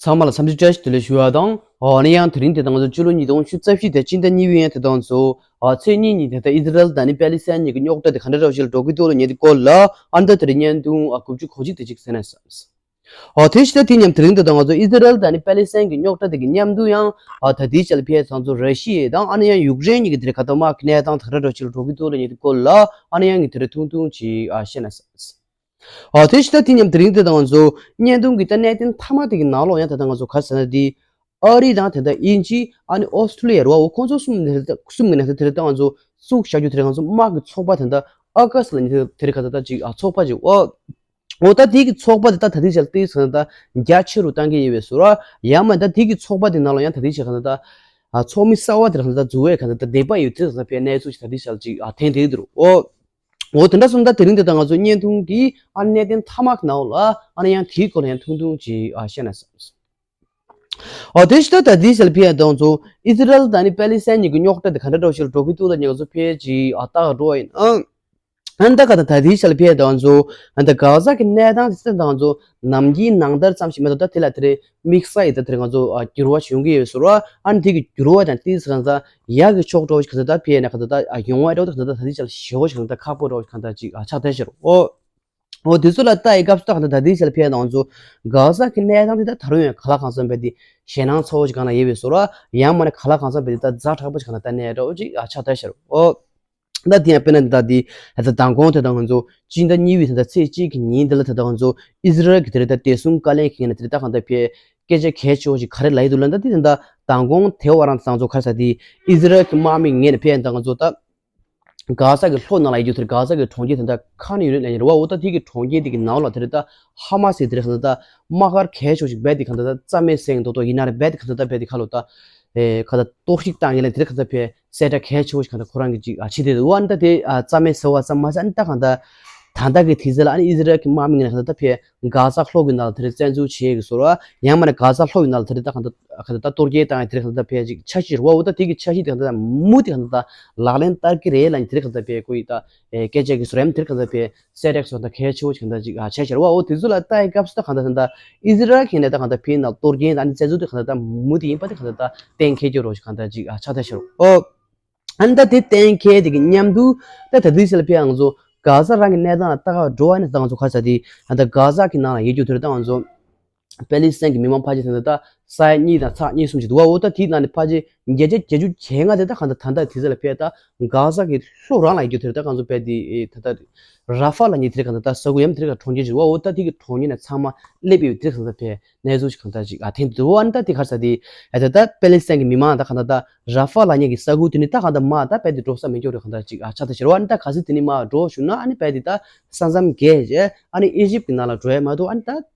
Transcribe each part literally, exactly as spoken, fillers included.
ཚང་མ་ལ་འཚམས་འདྲི་བཀྲ་ཤིས་བདེ་ལེགས་ཞུ་བ་དང་། ཨ་ནི་ཡང་དེ་རིང་དེ་དང་ང་ཚོ་ཕྱི་ལོ་ཉིས་སྟོང་ཉི་ཤུ་རྩ་བཞི་དེ་སྤྱི་ཟླ་གཉིས་པའི་ཡང་དེ་དང་ཚོ་ཨ་ཚེས་གཉིས་ཉིན་དེ་ལྟ་ཨི་ཟི་རལ་དང་ནི་པེ་ལི་སི་ཐན་གཉིས་ཀྱི་རྙོག་དྲ་དེ་ག་འདྲ་འདྲ་བོ་ཞིག་ལ་འགྲོ་གི་འདུག་ལ་ཉེ་དུས་སྐོར་ལ་ཨ་ནི་ད་དེ་རིང་བརྙན་ཐུང་ཨ་དགུ་བཅུ་གོ་གཅིག་དེ་ཅིག་གསན་ན་བསམ། ཨ་དེ་ཕྱི་ཟླ་དེ་མཉམ་དེ་རིང་དེ་དང་ང་ཚོ་ཨི་ཟི་རལ་དང་ནི་པེ་ལི་སི་ཐན་གྱི་རྙོག་དྲ་དེ་གི་མཉམ་དུ་ཡང་ཨ་ད་ལྟའི་ཆར་ཕེ་ཚང་ཚོ་ར་ཤི་ཡ་དང་ཨ་ནི་ཡང་ཡུཀ་རེན་གཉིས་ཀྱི་དེ་རིང་ག་ད་དམག་གི་གནས་སྟངས་དེ་ག་འདྲ་འདྲ་བོ་ཞིག་ལ་འགྲོ་གི་འདུག་ལ་ཉེ་དུས་སྐོར་ལ་ཨ་ནི་ཡང་གི་དེ་རིང་ཐུང་ཐུང་ཅིག་ཨ་བཤད་ན་བསམ། ཨ་དེ་ཕྱི་ཟླ་དེ་མཉམ་དེ་རིང་དེ་དང་ང་ཚོ་བརྙན་ཐུང་གི་ད་གནད་དོན་མཐའ་མ་དེ་གི་ནང་ལོགས་ཡང་དེ་ད་ང་ཚོ་ག་རེ་ཟེར་ན་དེ་ཨ་རི་དང་དེ་ད་དབྱིན་ཇི་ཨ་ནི་ཨོ་སི་ཁྲུ་ལི་ཡ་རེད་བ། འོ་ཁོང་ཚོ་གསུམ་ནས་གསུམ་གི་ནང་དེ་དེ་ད་ང་ཚོ་བཙུགས་བཞག་རྒྱུ་དེ་རེད། ང་ཚོ་དམག་གི་ཚོགས་པ་དེ་ད་ཨ་ཀ་སི་ལ་ཉིན་དེ་དེ་རེད་ག་ད་ད་ཅིག་ཨ་ཚོགས་པ་ཅིག་འོ། འོ་ད་དེ་གི་ཚོགས་པ་དེ་ད་ད་ལྟའི་ཆར་ཏོག་ཙམ་ད་རྒྱ་ཆེ་རུ་བཏང་གི་ཡོད་པའི་བཟོ་འདྲ། ཡང་མིན་ད་དེ་གི་ཚོགས་པ་དེ་ནང་ལ་ཡང་ད་ལྟའི་ཆར་ག་ད་ད་ཨ་ཚོགས་མི་གསར་བ་དེ་རང་ད་འཛུལ་བའི་ག་ད་ད་འདོད་པ་ཡོད་ཚུལ་ད་ད་དཔེ་གནས་ཚུལ་ཞིག་ད་ལྟའི་ཆར་ཅིག་ཨ་ཐོན་བསྡད་འདུག་འོ། འོ་དེ་འདྲ་སོང་ད་དེ་རིང་འདི་ད་ང་ཚོ་བརྙན་ཐུང་གི་ཨ་གནད་དོན་མཐའ་མ་གི་ནང་ལ་ཨ་ནི་ཡང་དེའི་སྐོར་ལ་ཡང་ཐུང་ཐུང་ཅིག་ཨ་བཤད་ན་བསམ། ཨ་དེ་ཕྱི་ད་ད་དེའི་ཆར་ཕེ་ཡ་དང་ཚོ་ཨི་ཟི་རལ་དང་ནི་པེ་ལི་སི་ཐན་གཉིས་ཀྱི་རྙོག་དྲ་དེ་ག་འདྲ་འདྲ་བོ་ཞིག་ལ་འགྲོ་གི་འདུག་ལ་ཉེ་ང་ཚོ་ཕེ་ཅིག་ཨ་ལྟ་ག་འགྲོ་བ་ཡིན་ཨང་། ཨ་ནི་ད་ག་ད་ད་དེའི་ཆར་ལ་ཕེ་ཡ་དང་ཚོ་ཨ་ནི་ད་ག་ཟ་གི་གནས་སྟངས་དེ་ད་ང་ཚོ་ནམ་རྒྱུན་ནང་ལྟར་ཙམ་ཞིག་མེད་དོ། ད་དེ་ལ་དེ་རེད། དམིགས་བསལ་ཡིན་ད་དེར་ང་ཚོ་ཨ་འགྱུར་བ་བྱུང་གི་ཡོད་ཟེར་བ། ཨ་ནི་དེ་གི་འགྱུར་བ་དང་ཏོག་ཙམ་གང་ཟག་ཡག་གི་ཕྱོགས་འགྲོ་བ་ཞིག་གང་ཟག་ད་ཕེ་ཡ་ན་གང་ཟག་ད་ཨ་ཡོང་བ་འགྲོ་ད་གང་ཟག་ད་ད་དེ་ཆར་ཞེ་བོ་ཞིག་གང་ཟག་ད་ཁག་པོ་འགྲོ་བ་ཞིག་གང་ཟག་ཅིག་ཨ་ཆགས་བསྡད་ཤག་རོ། ཨོ། ཨོ་དེ་ཚོ་ལ་ལྟ་ཡི་སྐབས་སུ་ད་གང་ཟག་ད་དེ་ཆར་ཕེ་ཡ་ན་ང་ཚོ་གང་ཟག་གི་གནས་སྟངས་དེ་ད་ད་རུང་ཡང་ག་ལ་གང་འཚམ་བས་དེ་ཞེད་སྣང་ཚ་བོ་ཞིག་གང་ལ་ཡོད་པའི་བཟོ་འདྲ། ཡང་མིན་ན་ག་ལ་གང་འཚམ་བས་དེ་ད་ཛ་དྲག་པོ་ཞིག་གང་ལ་ད་གནས་འགྲོ་ཅིག་ཨ་ཆགས་བསྡད་ཤག་རོ། ཨོ། ད་དེ་ཡང་དཔེར་ན་ད་དེ་ད་མདང་དགོང་དེ་དང་ང་ཚོ་སྤྱི་ཟླ་གཉིས་པའི་ད་ད་ཚེས་གཅིག་གི་ཉིན་དེ་ལ་ད་ད་ང་ཚོ་ཨི་ཟི་རལ་གྱི་དེ་རེད་ད་བདེ་སྲུང་བཀའ་བློན་གྱི་ངོས་ནས་དེ་རེད་ད་གང་ད་ཕེ་སྐད་ཆ་གལ་ཆེ་བོ་ཞིག་ག་རེ་ལབ་ཡི་འདུག་ལབ་ན། ད་དེ་ད་མདང་དགོང་དེ་བ་རང་ད་ང་ཚོ་ག་རེ་ཟེར་དེ་ཨི་ཟི་རལ་གྱི་དམག་མི་ངོས་ནས་ཕེ་ད་ང་ཚོ་ད་གྷ་ཟ་གི་ལྷོ་ནང་ལ་ཡོད་རྒྱུ་དེ་རེད། གྷ་ཟ་གི་གྲོང་ཁྱེར་དེ་ད་ཁ་ནི་ཡོད་རེད་ལབ་ཡིན་རེད་བ། འོ་ད་དེ་གི་གྲོང་ཁྱེར་དེ་གི་ནང་ལ་དེ་རེད་ད་ཧ་མ་སི་དེ་རེད་གང་ད་ད་དམག་སྒར་གལ་ཆེ་བོ་ཞིག་རྦད་དེ་གང་ད་ད་རྩ་མེད་བཟོས་འདུག་ཏོ། ཡིན་ན་རེད་རྦད་དེ་གང་ད་ད་རྦད་དེ་ཁ་ལོ་ད་ཨེ་ག་ད་གཏོར་བཤིག་བཏང་ཡིན་ལ་དེ་རེད་གང་ད་ཕེ་གསལ་བསྒྲགས་གལ་ཆེ་བོ་ཞིག་གང་ད་ཁོ་རང་གི་ཅིག་ཨ་ཕྱི་དེ་འདུག་བ། ཨ་ནི་ད་དེ་ཨ་རྩ་མེད་བཟོ་བ་ཙམ་མ་ཟད་ཨ་ནི་ད་གང་ད་ད་ལྟ་གི་དུས་ཚོད་ལ་ཨ་ནི་ཨི་ཟི་རལ་གྱི་དམག་མི་ངོས་ནས་གང་ད་ད་ཕེ་གྷ་ཟ་ལྷོ་གི་ནང་ལ་དེ་རེད་བཙན་འཛུལ་བྱེད་ཀྱི་བཟོ་འདྲ། ཡང་མིན་ན་གྷ་ཟ་ལྷོ་གི་ནང་ལ་དེ་རེད་ད་གང་ད་གང་ད་ད་གཏོར་སྐྱོན་བཏང་ཡ་དེ་རེད་གང་ད་ད་ཕེ་ཅིག་འཆར་གཞི་རེད་བ། འོ་ད་དེ་གི་འཆར་གཞི་དེ་གང་ད་ད་མུ་མཐུད་གང་ད་ད་ལག་ལེན་བསྟར་གྱི་རེད་ལབ་ནས་དེ་རེད་གང་ད་ད་ཕེ་ཁོ་ཡི་ད་ཨེ་སྐད་ཆ་གི་བཟོ་འདྲ་ཡང་དེ་རེད་གང་ད་ད་ཕེ་གསལ་བསྒྲགས་སོགས་ད་གལ་ཆེ་བོ་ཞིག་གང་ད་ཅིག་ཨ་བྱས་ཤར་བ། འོ་དེ་ཚོ་ལ་ལྟ་ཡི་སྐབས་སུ་ད་གང་ད་ད་ད་ཨི་ཟི་རལ་གྱི་ནས་ད་གང་ད་ཕེ་ནང་གཏོར་སྐྱོན་ད་ཨ་ནི་བཙན་འཛུལ་དེ་གང་ད་ད་མུ་མཐུད་ཡིན་པ་དེ་གང་ད་ད་གཏན་འཁེལ་རྒྱུ་རོ་ཞིག་གང་ད་ཅིག་ཨ་ཆགས་ད་ཤར་བ། འོ། ཨ་ནི་ད་དེ་གཏན་འཁེལ་དེ་གི་མཉམ་དུ་ད་ད་དུས་ཚོད་ལ་ཕེ་ང་ཚོ་གྷ་ཟ་རང་གི་གནས་སྟངས་ལ་ལྟ་ག་འགྲོ་བ་ནི་ད་ང་ཚོ་ག་རེ་ཟེར་དེ་ཨ་ད་གྷ་ཟ་གི་ནང་ལ་ཡོད་རྒྱུ་དེ་རེད་ད་ང་ཚོ་པེ་ལི་སི་ཐན་གི་མི་མང་ཕལ་ཆེར་དེ་འདྲ་ད་ས་ཡ་གཉིས་དང་ཚེག་གཉིས་གསུམ་ཞིག་འདུག་བ། འོ་ད་དེའི་ནང་ནས་ཕལ་ཆེར་བརྒྱད་ཆ་བརྒྱད་ཅུ་གྱ་ལྔ་དེ་ད་གང་ད་ད་ད་དུས་ཚོད་ལ་ཕེ་ད་གྷ་ཟ་གི་ལྷོ་རང་ལ་ཡོད་རྒྱུ་དེ་རེད་ད་ང་ཚོ་ཕེ་དེ་ད་ད་ར་ཧྥ་ལབ་མཁན་དེ་རེད་གང་ད་ད་ས་ཁུལ་ཡང་དེ་རེད་གང་གྲོང་ཁྱེར་ཞིག་འདུག་བ། འོ་ད་དེ་གི་གྲོང་ཁྱེར་ནས་ཚང་མ་སླེབས་ཡོད་དེ་རེད་གང་ད་ཕེ། གནས་ཚུལ་ཞིག་གང་འདྲ་ཅིག་ཨ་ཐེངས་འདུག་བ། ཨ་ནི་ད་དེ་ག་རེ་ཟེར་དེ་ཨ་ད་ད་པེ་ལི་སི་ཐན་གྱི་མི་མང་ད་གང་འདྲ་ད་ར་ཧྥ་ལབ་མཁན་གྱི་ས་ཁུལ་དེ་ནི་ད་གང་འདྲ་མ་ད་རྦད་དེ་འགྲོ་ས་མེད་རྒྱུ་རེད་གང་འདྲ་ཅིག་ཨ་ཆགས་ད་ཤར་བ། ཨ་ནི་ད་གལ་སྲིད་དེ་ནི་མ་འགྲོ་བྱུང་ན་ཨ་ནི་རྦད་དེ་ད་ས་མཚམས་བརྒལ་བྱས་ཨ་ནི་ཨི་ཇིབ་ཀྱི་ནང་ལ་འགྲོ་ཡ་མ་གཏོགས་ཨ་ནི་ད་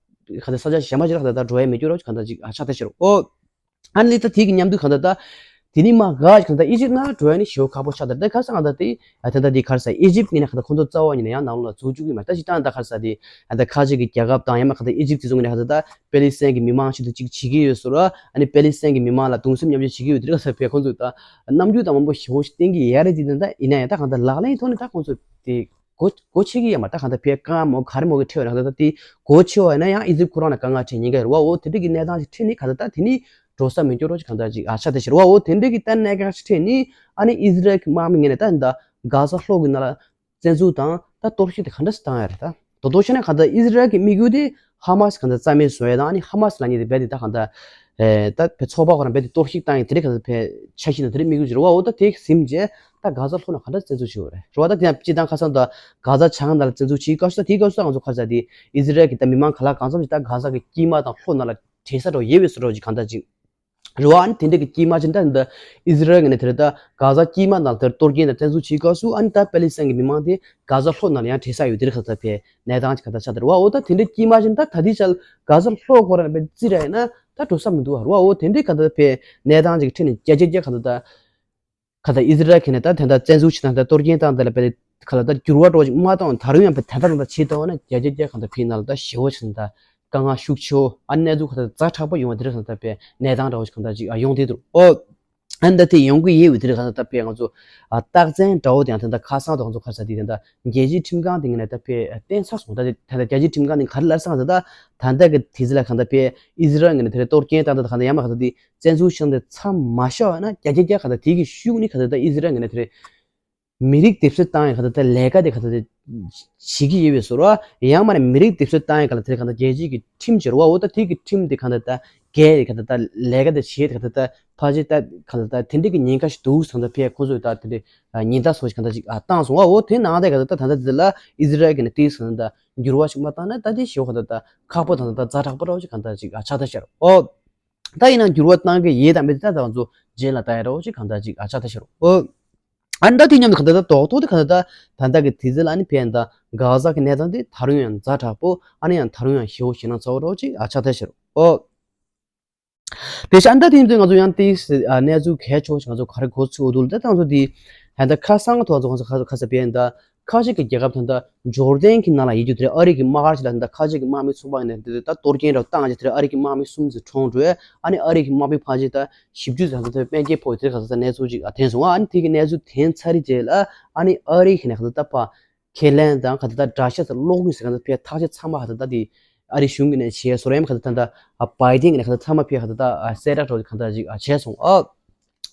གང་འདྲ་ས་ཆ་གཞན་པ་ཅིག་ལ་གང་འདྲ་ད་འགྲོ་ཡ་མེད་རྒྱུ་རེད་གང་འདྲ་ཅིག་ཨ་ཆགས་ད་ཤར་བ། ཨོ། ཨ་ནི་ད་དེ་གི་མཉམ་དུ་གང་འདྲ་ད། དེ་ནི་མ་ག་གང་འདྲ་ཨི་ཇིབ་ནང་འགྲོ་ཡ་ནི་ཞེ་པོ་ཁག་པོ་ཆགས་ད། ད་ག་རེ་ཟེར་གང་འདྲ་དེ་ཨ་ད་ད་དེ་ག་རེ་ཟེར་ཨི་ཇིབ་ངོས་ནས་གང་འདྲ་ཁོང་ཚོ་རྩ་བ་ཉིད་ནས་ཡང་ནང་ལོགས་ལ་འཛུལ་བཅུག་གི་མ་རེད། ད་ཅིག་ད་ད་ག་རེ་ཟེར་དེ་ཨ་ད་ཁ་ཅིག་གི་རྒྱལ་ཁབ་དང་ཡང་མ་གང་འདྲ་ཨི་ཇིབ་དེ་ཚོ་ངོས་ནས་གང་འདྲ་ད་པེ་ལི་སི་ཐན་གྱི་མི་མང་ཆེད་དུ་ཅིག་བྱེད་ཀྱི་ཡོད་ཟེར་བ། ཨ་ནི་པེ་ལི་སི་ཐན་གྱི་མི་མང་ལ་གདུང་སེམས་མཉམ་སྐྱེད་བྱེད་ཀྱི་ཡོད་དེ་ག་རེ་ཟེར་ཕེ་ཁོང་ཚོས་ད་རྣམ་འགྱུར་དང་མང་པོ་ཞེ་པོ་ཞིག་བསྟན་གྱི་ཡོད་རེད། དེ་ད་ད་ཡིན་ན་ཡང་ད་གང་འདྲ་ལག་ལེན་ཐོག་ནས་ད་ཁོང་ཚོས་དེ་གོ་གོ་ཆོད་ཀྱི་ཡོད་མ་རེད། ད་གང་འདྲ་ཕེ་དཀའ་ངལ་མོ་ག་རེ་མོ་གི་འཕྲད་ཡོད་རེད། གང་འདྲ་ད་དེ་གོ་ཆོད་པ་ཡིན་ན་ཡང་ཨི་ཇིབ་ཁོ་རང་ལ་དཀའ་ངལ་འཕྲད་ཉེན་ཁ་ཡོད་རེད་བ། འོ་དེ་འདྲ་གི་གནས་སྟངས་ཤིག་འཕྲད་ནས་གང་འདྲ་ད་དེ་ནི་འགྲོ་ས་མེད་རྒྱུ་རེད་གང་འདྲ་ཅིག་ཨ་ཆགས་ད་ཤར་བ། འོ་དེ་འདྲ་གི་ད་གནད་འགག་ཅིག་འཕྲད་ནས་ཨ་ནི་ཨི་ཟི་རལ་གྱི་དམག་མི་ངོས་ནས་ད་ད་གྷ་ཟ་ལྷོ་གི་ནང་ལ་བཙན་འཛུལ་དང་ད་གཏོར་བཤིག་དེ་གང་འདྲ་ཞིག་བཏང་ཡ་རེད། ད་དོ་དོ་བྱས་ན་གང་འདྲ་ཨི་ཟི་རལ་གྱི་དམིགས་ཡུལ་དེ་ཧ་མ་སི་གང་འདྲ་རྩ་མེད་བཟོ་ཡ་དང་ཨ་ནི་ཧ་མ་སི་ལབ་མཁན་དེ་རྦད་དེ་ད་གང་འདྲ་ཨེ་ད་ཕེ་ཚོགས་པ་ཁོ་རང་རྦད་དེ་གཏོར་བཤིག་བཏང་ཡ་དེ་རེད། གང་འདྲ་ཕེ་འཆར་གཞི་དང་དེ་རེད་དམིགས་ཡུལ་ཅིག་རེད་བ། འོ་ད་དེ་ཟིན་བྱས་ད་གྷ་ཟ་ལྷོ་ནང་གང་འདྲ་བཙན་འཛུལ་བྱེད་དགོས་རེད་རེད་བ། ད་དེ་ཡང་སྤྱིར་བཏང་ཁ་སང་ད་གྷ་ཟ་བྱང་ནང་ལ་བཙན་འཛུལ་བྱེད་སྐབས་སུ་ད་དེའི་སྐབས་སུ་ང་ཚོ་ག་རེ་ཟེར་དེ་ཨི་ཟི་རལ་གྱི་ད་མི་མང་ག་ལ་གང་འཚམ་ཞིག་ད་གྷ་ཟ་གི་དཀྱིལ་མ་དང་ལྷོ་ནང་ལ་བྲོས་ས་འདྲ་བོ་ཡོད་པའི་བཟོ་འདྲ་ཅིག་གང་འདྲ་ཅིག་རེད་བ། ཨ་ནི་དེ་འདྲ་གི་དཀྱིལ་མ་ཅིག་ད་འདི་ཨི་ཟི་རལ་ངོས་ནས་དེ་རེད་ད་གྷ་ཟ་དཀྱིལ་མ་ནང་དེར་གཏོར་སྐྱོན་དང་བཙན་འཛུལ་བྱེད་སྐབས་སུ་ཨ་ནི་ད་པེ་ལི་སི་ཐན་གྱི་མི་མང་དེ་གྷ་ཟ་ལྷོ་ནང་ལ་ཡང་བྲོས་ས་ཡོད་དེ་རེད་ག་ད་ཕེ་གནས་སྟངས་ཅིག་ག་ད་ཆགས་དེ་རེད་བ། འོ་ད་དེ་འདྲ་དཀྱིལ་མ་ཅིག་ད་ད་དེ་ཆ་གྷ་ཟ་ལྷོ་ཁོ་རང་ལ་ཕེ་རྩིས་ར་ཡིན་ན་ད་འགྲོ་ས་མི་འདུག་བ་རེད་བ། འོ་དེ་འདྲ་ག་ད་ཕེ་གནས་སྟངས་ཅིག་འཕྲད་ནས་བརྒྱ་ཆ་བརྒྱ་ག་ད་ད་ག་ད་ཨི་ཟི་རལ་གྱི་ནས་ད་དེ་འདྲ་བཙན་འཛུལ་བྱེད་སྟངས་དང་གཏོར་སྐྱོན་བཏང་དེ་ལ་ཕེ་ག་ལ་ད་འགྱུར་བ་འགྲོ་ཅིག་མ་གཏོང་ད་རུང་ཡང་ཕེ་དེ་ད་ད་ད་བྱེད་ད་བ་ན་བརྒྱ་ཆ་བརྒྱ་ག་ད་ཕེ་ནང་ལ་ད་ཞེ་བོ་ཅིག་ད། དཀའ་ངལ་ཤུགས་ཆེ་བོ་ཨ་གནས་ཚུལ་ག་ད་ཛ་དྲག་པོ་ཡོང་བ་དེ་རེད་གང་འདྲ་ད་ཕེ་གནས་སྟངས་འདྲ་བོ་ཞིག་གང་འདྲ་ཅིག་ཨ་ཡོང་དེ་འདུག་ཨོ། ཨ་ནི་ད་དེ་ཡོང་གི་ཡོད་པའི་དེ་རིང་ད་ལྟ་དཔེ་ང་ཚོ་ཨ་རྟགས་མཚན་འདྲ་བོ་དེ་ཡང་ད་ལྟ་ཁ་སང་དུ་ང་ཚོ་ག་རེ་ཟེར་དེ་ད་ལྟ་རྒྱལ་སྤྱིའི་ཁྲིམས་ཁང་དེ་ངོས་ནས་ད་དཔེ་བསྟན་ཚར་སོང་། ད་དེ་ད་ལྟ་རྒྱལ་སྤྱིའི་ཁྲིམས་ཁང་དེ་ག་རེ་ལབ་སོང་ད་ལྟ་ད་ལྟ་གི་དུས་ཚོད་ལ་ག་ད་དཔེ་ཨི་ཟི་རལ་ངོས་ནས་དེ་རེད་གཏོར་སྐྱོན་བཏང་ད་ག་ད་ཡང་མ་ག་ད་དེ་བཙན་འཛུལ་བྱུང་དེ་མཚམས་མ་བཞག་ན་རྒྱ་རྒྱ་རྒྱ་ག་ད་དེ་གི་ཤུགས་ནི་ག་ད་ད་ཨི་ཟི་རལ་ངོས་ནས་དེ་རེད། མི་རིགས་སྡེབ་གསོད་བཏང་ཡང་ག་ད་ལས་ཀ་དེ་ག་ད་བྱེད་ཀྱི་ཡོད་པའི་བཟོ་འདྲ། ཡང་མ་ནས་མི་རིགས་སྡེབ་གསོད་བཏང་ཡང་ག་ད་དེ་ག་ད་རྒྱལ་སྤྱིའི་གི་ཁྲིམས་བྱེད་རོགས་འོ་ད་དེ་གི་ཁྲིམས་དེ་ག་ད་ད་འགལ་ག་ད་ད་ལས་ཀ་དེ་བྱེད་ག་ད་ད་ཕལ་ཆེར་ད་ག་ད་ད་དེ་འདྲའི་གི་ཉེན་ཁ་ཞིག་འདུག་ཟེར་ད་ཕལ་ཁོང་ཚོས་ད་དེ་འདྲའི་ཉེན་བརྡ་སོགས་ཤིག་ག་ད་ཅིག་བཏང་སོང་ཨ། འོ་དེ་ནང་ད་ག་ད་ད་ད་ད་དེ་ལ་ཨི་ཟི་རལ་གི་ནས་དེ་ཟེར་ད་འགྱུར་བ་ཞིག་མ་བཏང་ན་ད་དེ་ཞེ་བོ་ག་ད་ད་ཁག་པོ་ད་ད་ཛ་དྲག་པོ་རོགས་ཅིག་ག་ད་ཅིག་ཆགས་ད་ཤར་ཨོ། ད་ཡིན་ན་འགྱུར་བ་བཏང་གི་ཡོད་དམ་མེད་ད་ད་ང་ཚོ་རྗེས་ལ་ལྟ་ཡ་རོགས་ཅིག་ག་ད་ཅིག་ཆགས་ད་ཤར་ཨོ། ཨ་ནི་ད་དེ་མཉམ་དུ་ག་ད་ད་རྡོག་རྡོག་དེ་ག་ད་ད་ད་ལྟ་གི་དུས་ཚོད་ལ་ཨ་ནི་ཕན་ད་གྷ་ཟ་གི་གནས་སྟངས་དེ་ད་རུང་ཡང་ཛ་དྲག་པོ་ཨ་ནི་ཡང་ད་རུང་ཡང་ཞེ་བོ་ཞེ་ན་ཚ་བོ་རོགས་ཅིག་ཨ་ཆགས་ཐལ་ཤར་ཨོ། དེ་ཤ་ཨ་ནི་ད་དེ་མཉམ་དུ་ང་ཚོ་ཡང་དེ་ཨ་གནས་ཚུལ་གལ་ཆེ་བོ་ཞིག་ང་ཚོ་ག་རེ་གོ་ཚུལ་འོ་དུ་ལ་ད་ད་ང་ཚོ་དེ་ཧན་ད་ཁ་སང་ཐོག་ང་ཚོ་ཁ་ས་ཕན་ད་ཁ་ཅིག་གི་རྒྱལ་ཁབ་ད་ད་ཇོར་ཌན་གི་ནང་ལ་ཡིད་རྒྱུ་དེ་ཨ་རི་གི་དམག་སྒར་ཞིག་ལ་ད་ཁ་ཅིག་གི་དམག་མི་ཚོགས་པ་ནས་དེ་ད་གཏོར་སྐྱོན་ར་བཏང་ཅིག་དེ་ཨ་རི་གི་དམག་མི་གསུམ་ཙམ་གྲོངས་འགྲོ། ཨ་ནི་ཨ་རི་གི་དམག་མི་ཕལ་ཆེར་ད་བཞི་བཅུ་ཙམ་ད་དཔལ་འབྱོར་ཕོག་དེ་ག་ས་ད་གནས་ཚུལ་ཅིག་ཨ་ཐོན་སོང་། ཨ་ནི་དེ་གི་གནས་ཚུལ་ཐོན་ཚར་རྗེས་ལ་ཨ་ནི་ཨ་རི་གི་ནས་ག་ས་ད་ཕ་ཁས་ལེན་དང་ག་ད་ད་དགྲ་ཤ་ཚ་སློག་གི་ཟེར་ག་ད་ཕལ་ཐག་ཆོད་ཚང་མ་ག་ད་ད་དེ་ཨ་རི་གཞུང་གི་ནས་བྱས་སོ་རེམ་ག་ད་ད་ད་བའི་ཏིན་གི་ནས་ག་ད་ཚང་མ་ཕལ་ག་ད་ད་གསལ་བསྒྲགས་འགྲོ་ག་ད་ཅིག་བྱས་སོང་ཨ།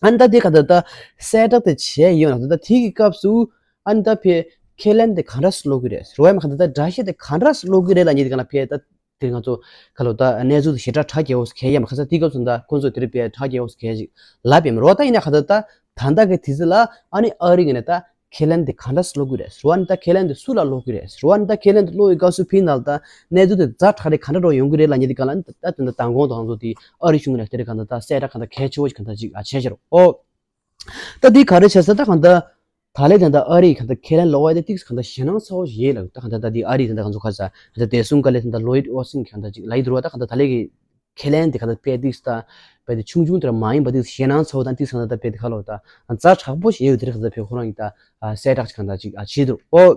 ཨ་ནི་ད་དེ་ག་ད་ད་གསལ་བསྒྲགས་དེ་བྱས་ཡོད་ན་ད་ད་དེ་གི་སྐབས་སུ་ཨ་ནི་ད་ཕལ་ཁས་ལེན་དེ་ག་འདྲ་སློག་གི་རེད་རོ་ཡམ་ག་ད་ད་དགྲ་ཤ་དེ་ག་འདྲ་སློག་གི་རེད་ལ་ཉེ་དེ་ག་ན་ཕལ་ད་དེ་ང་ཚོ་ག་ལོ་ད་གནས་ཚུལ་དེ་ཞེ་དྲག་དྲག་རྒྱལ་བོ་ཁས་ཡ་མ་ཁ་ས་དེ་སྐབས་སུ་ད་ཁོང་ཚོ་དེ་རིགས་ཕལ་དྲག་རྒྱལ་བོ་ཁས་ཅིག་ལབ་ཡམ་རོ་ད་ཡིན་ན་ག་ད་ད་ད་ད་གི་དེ་ཚོ་ལ་ཨ་ནི་ཨ་རི་གི་ནས་ད་ཁས་ལེན་དེ་ག་འདྲ་སློག་གི་རེད་རོ་ཨ་ནི་ད་ཁས་ལེན་དེ་སུ་ལ་སློག་གི་རེད་རོ་ཨ་ནི་ད་ཁས་ལེན་དེ་སློག་ཡི་སྐབས་སུ་ཕི་ནལ་ད་གནས་ཚུལ་དེ་ཛ་དྲག་རེད་ག་འདྲ་རོ་ཡོང་གི་རེད་ལ་ཉེ་དེ་ག་ལ་ད་ད་མདང་དགོང་དང་ང་ཚོ་དེ་ཨ་རི་གཞུང་གི་ནས་དེ་རིགས་ག་ད་ད་གསལ་བསྒྲགས་ག་ད་གལ་ཆེ་བོ་ཞིག་ག་ད་ཅིག་ཨ་བྱས་ཤག་རོ་ཨོ། ད་འདི་ག་རེ་བྱས་ས་ད་གང་ལྟར་ད་ལས་ད་ལྟ་ཨ་རིའི་གང་ལྟར་ཁས་ལེན་ལོག་པ་དེ་ཏིག་གང་ལྟར་ཞེད་སྣང་ཚ་བོ་ཞིག་ཡོད་ལ། ད་གང་ལྟར་ད་འདི་ཨ་རིའི་ད་ལྟ་གང་ཚོ་ག་རེ་ཟ་ད་ལྟ་བདེ་སྲུང་བཀའ་བློན་ད་ལྟ་ལོ་ཡིད་ཨོ་སིན་གང་ལྟར་ཅིག་ལ་ཡི་དུ་ར། ད་གང་ལྟར་ད་ལས་ཀྱི་ཁས་ལེན་དེ་གང་ལྟར་དཔེ་ཏིག་ད་དཔེ་དེ་ཆུང་ཆུང་དེ་ར་མ་ཡིན་པ་ཏིག་ཞེད་སྣང་ཚ་བོ་དང་ཏིག་གང་ལྟར་ད་དཔེ་དེ་ག་ལོ་ད་རྩ་དྲག་པོ་ཞིག་ཡོད་དེ་རེད། གང་ལྟར་དཔེ་ཁོ་རང་གི་ད་གསལ་བསྒྲགས་ཅིག་གང་ལྟར་ཅིག་བྱེད་འདུག་ཨོ།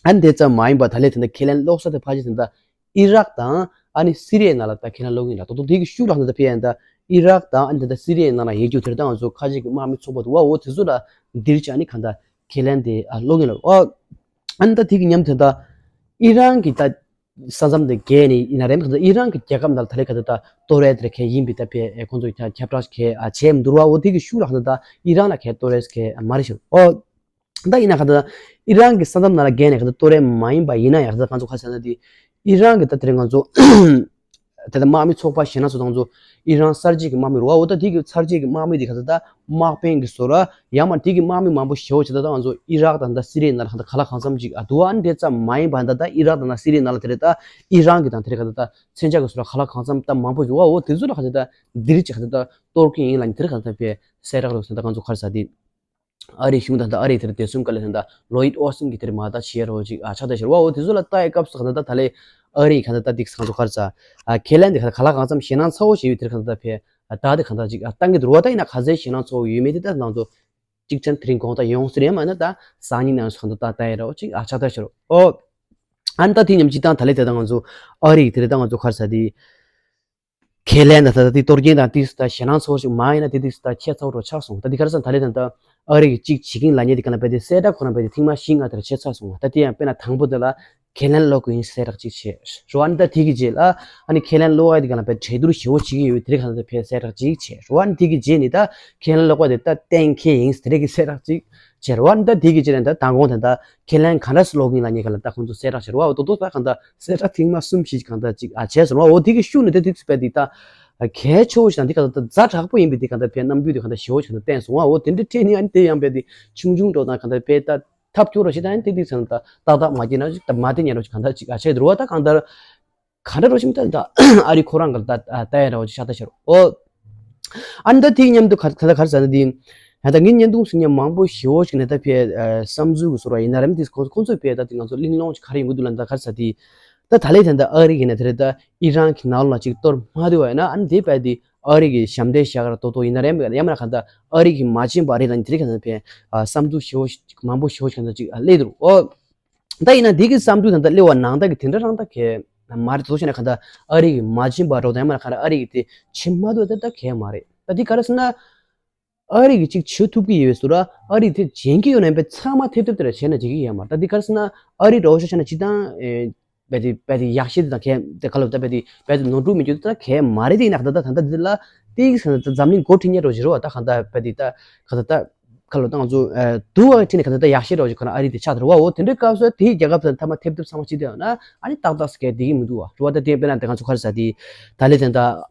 ཨ་ནི་དེ་ཙམ་མ་ཡིན་པར་ད་ལས་དེ་འདྲ་ཁས་ལེན་ལོག་ས་དེ་ཕལ་ཆེར་དེ་འདྲ་ཨི་རག་དང་ཨ་ནི་སི་རི་ཡའི་ནང་ལ་ད་ཁས་ལེན་ལོག་གི་ཡིན་ལ། ད་དུང་དེ་གི་ཤུགས་ལ་ད་ལྟ་ཕེ་ཡན་ད་ཨི་རག་དང་ཨ་ནི་ད་ལྟ་སི་རི་ཡའི་ནང་ལ་ཡོད་རྒྱུ་དེར་ད་ང་ཚོ་ཁ་ཅིག་གི་དམག་མི་ཚོགས་པ་འདུག་བ། འོ་དེ་ཚོ་ལ་འདིར་ཅིག་ཨ་ནི་གང་ད་ཁས་ལེན་དེ་ཨ་ལོག་གི་ཡིན་ལ། ཨོ་ཨ་ནི་ད་དེ་གི་མཉམ་དུ་ད་ཨི་རན་གི་ད་ས་མཚམས་དེ་བརྒལ་ནས་ཡིན་ན་རེམ་གང་ད་ཨི་རན་གི་རྒྱལ་ཁབ་ནང་ལ་ད་ལས་གང་ད་ད་གཏོར་ཡ་དེར་ཁས་ཡིན་པའི་ད་ཕེ་ཁོང་ཚོ་ཁྱབ་བསྒྲགས་ཁས་ཨ་བྱས་མི་འདུག་བ། འོ་དེ་གི་ཤུགས་ལ་གང་ད་ད་ཨི་རན་ལ་ཁས་གཏོར་ཡ་ཁས་ཨ་མ་རེད་ཤག་ཨོ། ད་ཡིན་ན་ག་ད་ཨི་རན་གྱི་ས་མཚམས་ནང་ལ་བརྒལ་ནས་ག་ད་གཏོར་རེ་མ་ཡིན་པ་ཡིན་ན་ཡང་ག་ད་ང་ཚོ་ཁ་ཤས་ན་དེ་ཨི་རན་གྱི་ད་དེ་རིང་ང་ཚོ་དེ་ད་དམག་མི་ཚོགས་པ་གཞན་སྣ་ཚོགས་ང་ཚོ་ཨི་རན་གསར་བརྗེ་གི་དམག་མི་རུ་བ། འོ་ད་དེ་གི་གསར་བརྗེ་གི་དམག་མི་དེ་ག་ད་ད་དམག་དཔོན་གྱི་བཟོ་ར་ཡང་མ་དེ་གི་དམག་མི་མང་པོ་ཞེ་བོ་བྱེད་ད་ད་ང་ཚོ་ཨི་རག་དང་ད་སི་རི་ནང་ལ་ག་ད་ག་ལ་གང་འཚམ་ཅིག་ཨ་འདུག་ཨ་འདྲེ་ཙམ་མ་ཡིན་པ་ད་ད་ཨི་རག་དང་ད་སི་རི་ནང་ལ་དེ་རེད་ད་ཨི་རན་གྱི་དང་དེ་རེད་ག་ད་ད་མཚོན་ཆ་གི་བཟོ་ར་ག་ལ་གང་འཚམ་ད་མང་པོ་འདུག་བ། འོ་དེ་ཚོ་ལ་ག་ད་ད་འདིར་ཅིག་ག་ད་ད་གཏོར་གི་ཡིན་ལ་ནི་དེ་རེད་ག་ད་ད་པའི་གསལ་བསྒྲགས་རོགས་ཟེར་ད་ང་ཚོ་ག་རེ་ཟ་དེ། ཨ་རིའི་གཞུང་དང་ད་ཨ་རིའི་དེར་བདེ་སྲུང་བཀའ་བློན་དང་ལོ་ཡིད་ཨོ་སིན་གྱི་དེར་མ་ལྟ་བྱེད་རོགས་ཅིག་ཨ་ཆགས་ད་ཤར་བ། འོ་དེ་ཚོ་ལ་ལྟ་ཡི་སྐབས་སུ་གང་ལྟར་ད་ལས་ཨ་རིའི་གང་ལྟར་ད་འདི་གང་ཚོ་གར་ཚ་ཨ་ཁས་ལེན་དེ་གང་ལྟར་ག་ལ་གང་འཚམ་ཞེད་སྣང་ཚ་བོ་ཞེས་ཡོད་དེར་གང་ལྟར་ད་ཕེ་ཨ་ད་དེ་གང་ལྟར་ཅིག་ཨ་བཏང་གི་འདུག་བ། ད་ཡིན་ན་ག་ཚད་ཞེད་སྣང་ཚ་བོ་ཡོད་མེད་དེ་ད་ང་ཚོ་གཅིག་ཆན་དེ་རིང་དགོང་དག་ཡོང་སྲིད་རེད། མ་ན་ད་སང་ཉིན་ནང་སུ་གང་ལྟར་ད་ལྟ་ཡི་རོགས་ཅིག་ཨ་ཆགས་ད་ཤར། འོ་ཨ་ནི་ད་དེ་ཉམས་ཅིག་བཏང་ད་ལས་དེ་ད་ང་ཚོ་ཨ་རིའི་དེར་ད་ང་ཚོ་གར་ཚ་དེ། ཁས་ལེན་དང་ད་ལྟ་དེ་གཏོར་སྐྱོན་དང་དེ་ད་ཞེད་སྣང་ཚོར་ཞིག་མ་ཡིན་ན་དེ་དེ་ད་ཁྱད་མཚར་རོ་ཆགས་སོང་། ད་དེ་ག་རེ་ཟེར་ན་ད་ལས་ད་ལྟ་ཨ་རི་གི་གཅིག་བྱེད་ཀྱིན་ལ་ཉེ་དེ་ག་ན་བས་དེ་གསལ་བསྒྲགས་ཁོ་ན་བས་དེ་ཐེངས་མ་བཞི་ལྔ་དེར་ཆད་ཚར་སོང་། ད་དེ་ཡང་དཔེར་ན་དང་པོ་དེ་ལ་ཁས་ལེན་ལོག་གི་ཡིན་གསལ་བསྒྲགས་གཅིག་བྱས་རོ། ཨ་ནི་ད་དེ་གི་རྗེས་ལ་ཨ་ནི་ཁས་ལེན་ལོག་ཡ་དེ་ག་ན་བས་གྲོས་བསྡུར་ཞེ་བོ་བྱེད་ཀྱི་ཡོད་དེ་ག་ན་བས་གསལ་བསྒྲགས་གཅིག་བྱས་རོ། ཨ་ནི་དེ་གི་རྗེས་ནི་ད་ཁས་ལེན་ལོག་པ་དེ་ད་གཏན་འཁེལ་ཡིན་དེ་རེད་གི་གསལ་བསྒྲགས་གཅིག་བྱས་རོ། ཨ་ནི་ད་དེ་གི་རྗེས་ནི་ད་མདང་དགོང་དེ་ད་ཁས་ལེན་ག་འདྲ་སེ་ལོག་གིན་ལ་ཉེ་ག་ལ་ད་ཁོང་ཚོ་གསལ་བསྒྲགས་བྱེད་རོགས། ཨ་ཏོ་ཏོ་ད་གང་ལྟར་གསལ་བསྒྲགས་ཐེངས་མ་གསུམ་བཞི་གང་ལྟར་ཅིག་ཨ་བྱས་སོང་བ། འོ་དེ་གི་ཤུགས་ནི་དེ་ཐིག་སི་པའི་དེ་ད་གལ་ཆེ་བོ་ཞིག་དང་དེ་གང་ལྟར་ཛ་དྲག་པོ་ཡིན་པའི་དེ་གང་ལྟར་ཕའི་རྣམ་འགྱུར་དེ་གང་ལྟར་ཞེ་བོ་ཞིག་གང་ལྟར་བསྟན་སོང་བ། འོ་དེ་འདྲ་ཁྲེལ་ནི་ཨ་ནི་དེ་ཡང་པའི་དེ་ཆུང་ཆུང་འགྲོ་དང་གང་ལྟར་ཕའི་ད་ཐབས་སྐྱོ་རོ་ཞིག་དང་ཨ་ནི་དེ་དེ་ཚང་ད་ཏག་ཏག་མ་སྐྱེས་ན་ཅིག་ད་མ་དེ་ཉན་རོ་ཞིག་གང་ལྟར་ཅིག་ཨ་བྱས་འགྲོ་བ། ད་གང་ལྟར་ག་འདྲ་རོ་ཞིག་ད་ད་ཨ་རི་ཁོ་རང་གི་ད་ལྟ་ཡ་ར་བ་ཅིག་ཤ་ད་ཤར་འོ། ཨ་ནི་ད་དེའི་མཉམ་དུ་ག་ག་ད་གར་ཟ་ན་དེ། ད་ད་ངའི་བརྙན་ཐུང་གཟིགས་མཁན་མང་པོ་ཞེ་བོ་ཞིག་ནས་ད་ཕའི་བསམ་ཚུལ་གི་བཟོ་འདྲ་ཡིན་ན་རེད་མི་དེ་ཁོ་ཁོང་ཚོས་ཕའི་ད་དེ་ང་ཚོ་གླེང་སློང་ཅིག་ག་རེ་ཡོང་གི་འདུག་ལབ་ན་ད་གར་ཟ་དེ། ད་ད་ལས་ད་ད་ཨ་རི་གི་ནས་དེ་རེད་ད་ཨི་རན་གི་ནང་ལ་ཅིག་གཏོར་མ་བསྡུ་བ་ཡིན་ན་ཨ་ནི་དེ་ཕའི་དེ་ཨ་རི་གི་ཞབས་འདྲེན་བཞག་གར་ཏོག་ཏོག་ཡིན་ན་རེད་མི་ཡ་མ་ན་ག་ད་ཨ་རི་གི་མ་བྱིན་པ་རེད་ལ་ནི་དེ་རེད་ག་ད་ཕའི་བསམ་ཚུལ་ཞེ་བོ་ཞིག་མང་པོ་ཞེ་བོ་ཞིག་ད་ཅིག་སླེབས་འདུག་འོ། ད་ཡིན་ན་འདི་གི་བསམ་ཚུལ་དང་ད་སླེབས་པ་ནང་ད་གི་དེ་འདྲ་རང་ད་གས་མ་རེད་དོ་ཞེ་ན་ག་ད་ཨ་རི་གི་མ་བྱིན་པ་རོགས་དང་ཡང་མ་ན་ག་ར་ཨ་རི་གི་དེ་བྱིན་མ་འདུག་ད་ད་གས་མ་རེད། ད་འདི་ག་རེ་ཟེར་ན་ ཨ་རི་གིས་ཅིག་བྱེད་ཐུབ་ཀྱི་ཡོད་པའི་བཟོ་འདྲ། ཨ་རི་དེ་བྱེད་ཀྱི་ཡོད་ན་ཡང་པའི་ཚང་མ་ཐེབས་ཐེབས་དེ་འདྲ་བྱས་ན་འགྲིག་གི་ཡོད་མ་རེད། ད་འདི་ག་རེ་ཟེར་ན་ཨ་རི་འདྲ་བོ་ཤོད་བྱས་ན་སྤྱིར་བཏང་ཨེ་རྦད་དེ་རྦད་དེ་ཡག་ཤོས་དེ་དང་གལ་དེ་ག་ལབ་ད་རྦད་དེ་རྦད་དེ་ནོར་འཁྲུལ་མེད་རྒྱུ་དེ་ད་གལ་མ་རེད། དེ་ཡིན་ན་ག་ད་ད་ད་ད་འདི་ལ་ཏིག་ཙམ་འཛམ་གླིང་མགོ་ཁྲིད་མཁན་འདྲ་བོ་ཞིག་རེད་བ། ད་ག་ད་རྦད་དེ་ད་ག་ད་ད་ག་ལབ་ད་ང་ཚོ་ཨེ་དུ་བ་ཁྲིད་ནས་ག་ད་ད་ཡག་ཤོས་འདྲ་བོ་ཞིག་ག་ན་ཨ་རི་དེ་ཆགས་དེ་རེད་བ། འོ་དེ་འདྲའི་སྐབས་སུ་དེའི་རྒྱལ་ཁབ་དང་མཐའ་མ་ཐེབས་ཐེབས་ཚང་མ་ཅི་དེ་ཡང་ན་ཨ་ནི་ཏག་ཏག་སི་གལ་བསྡད་ཀྱི་མི་འདུག་བ། རེད་བ། ད་དེ་དཔེར་ན་དེ་ང་ཚོ་ག་རེ་ཟེར་དེ་ད་ལེ་དེ་ད་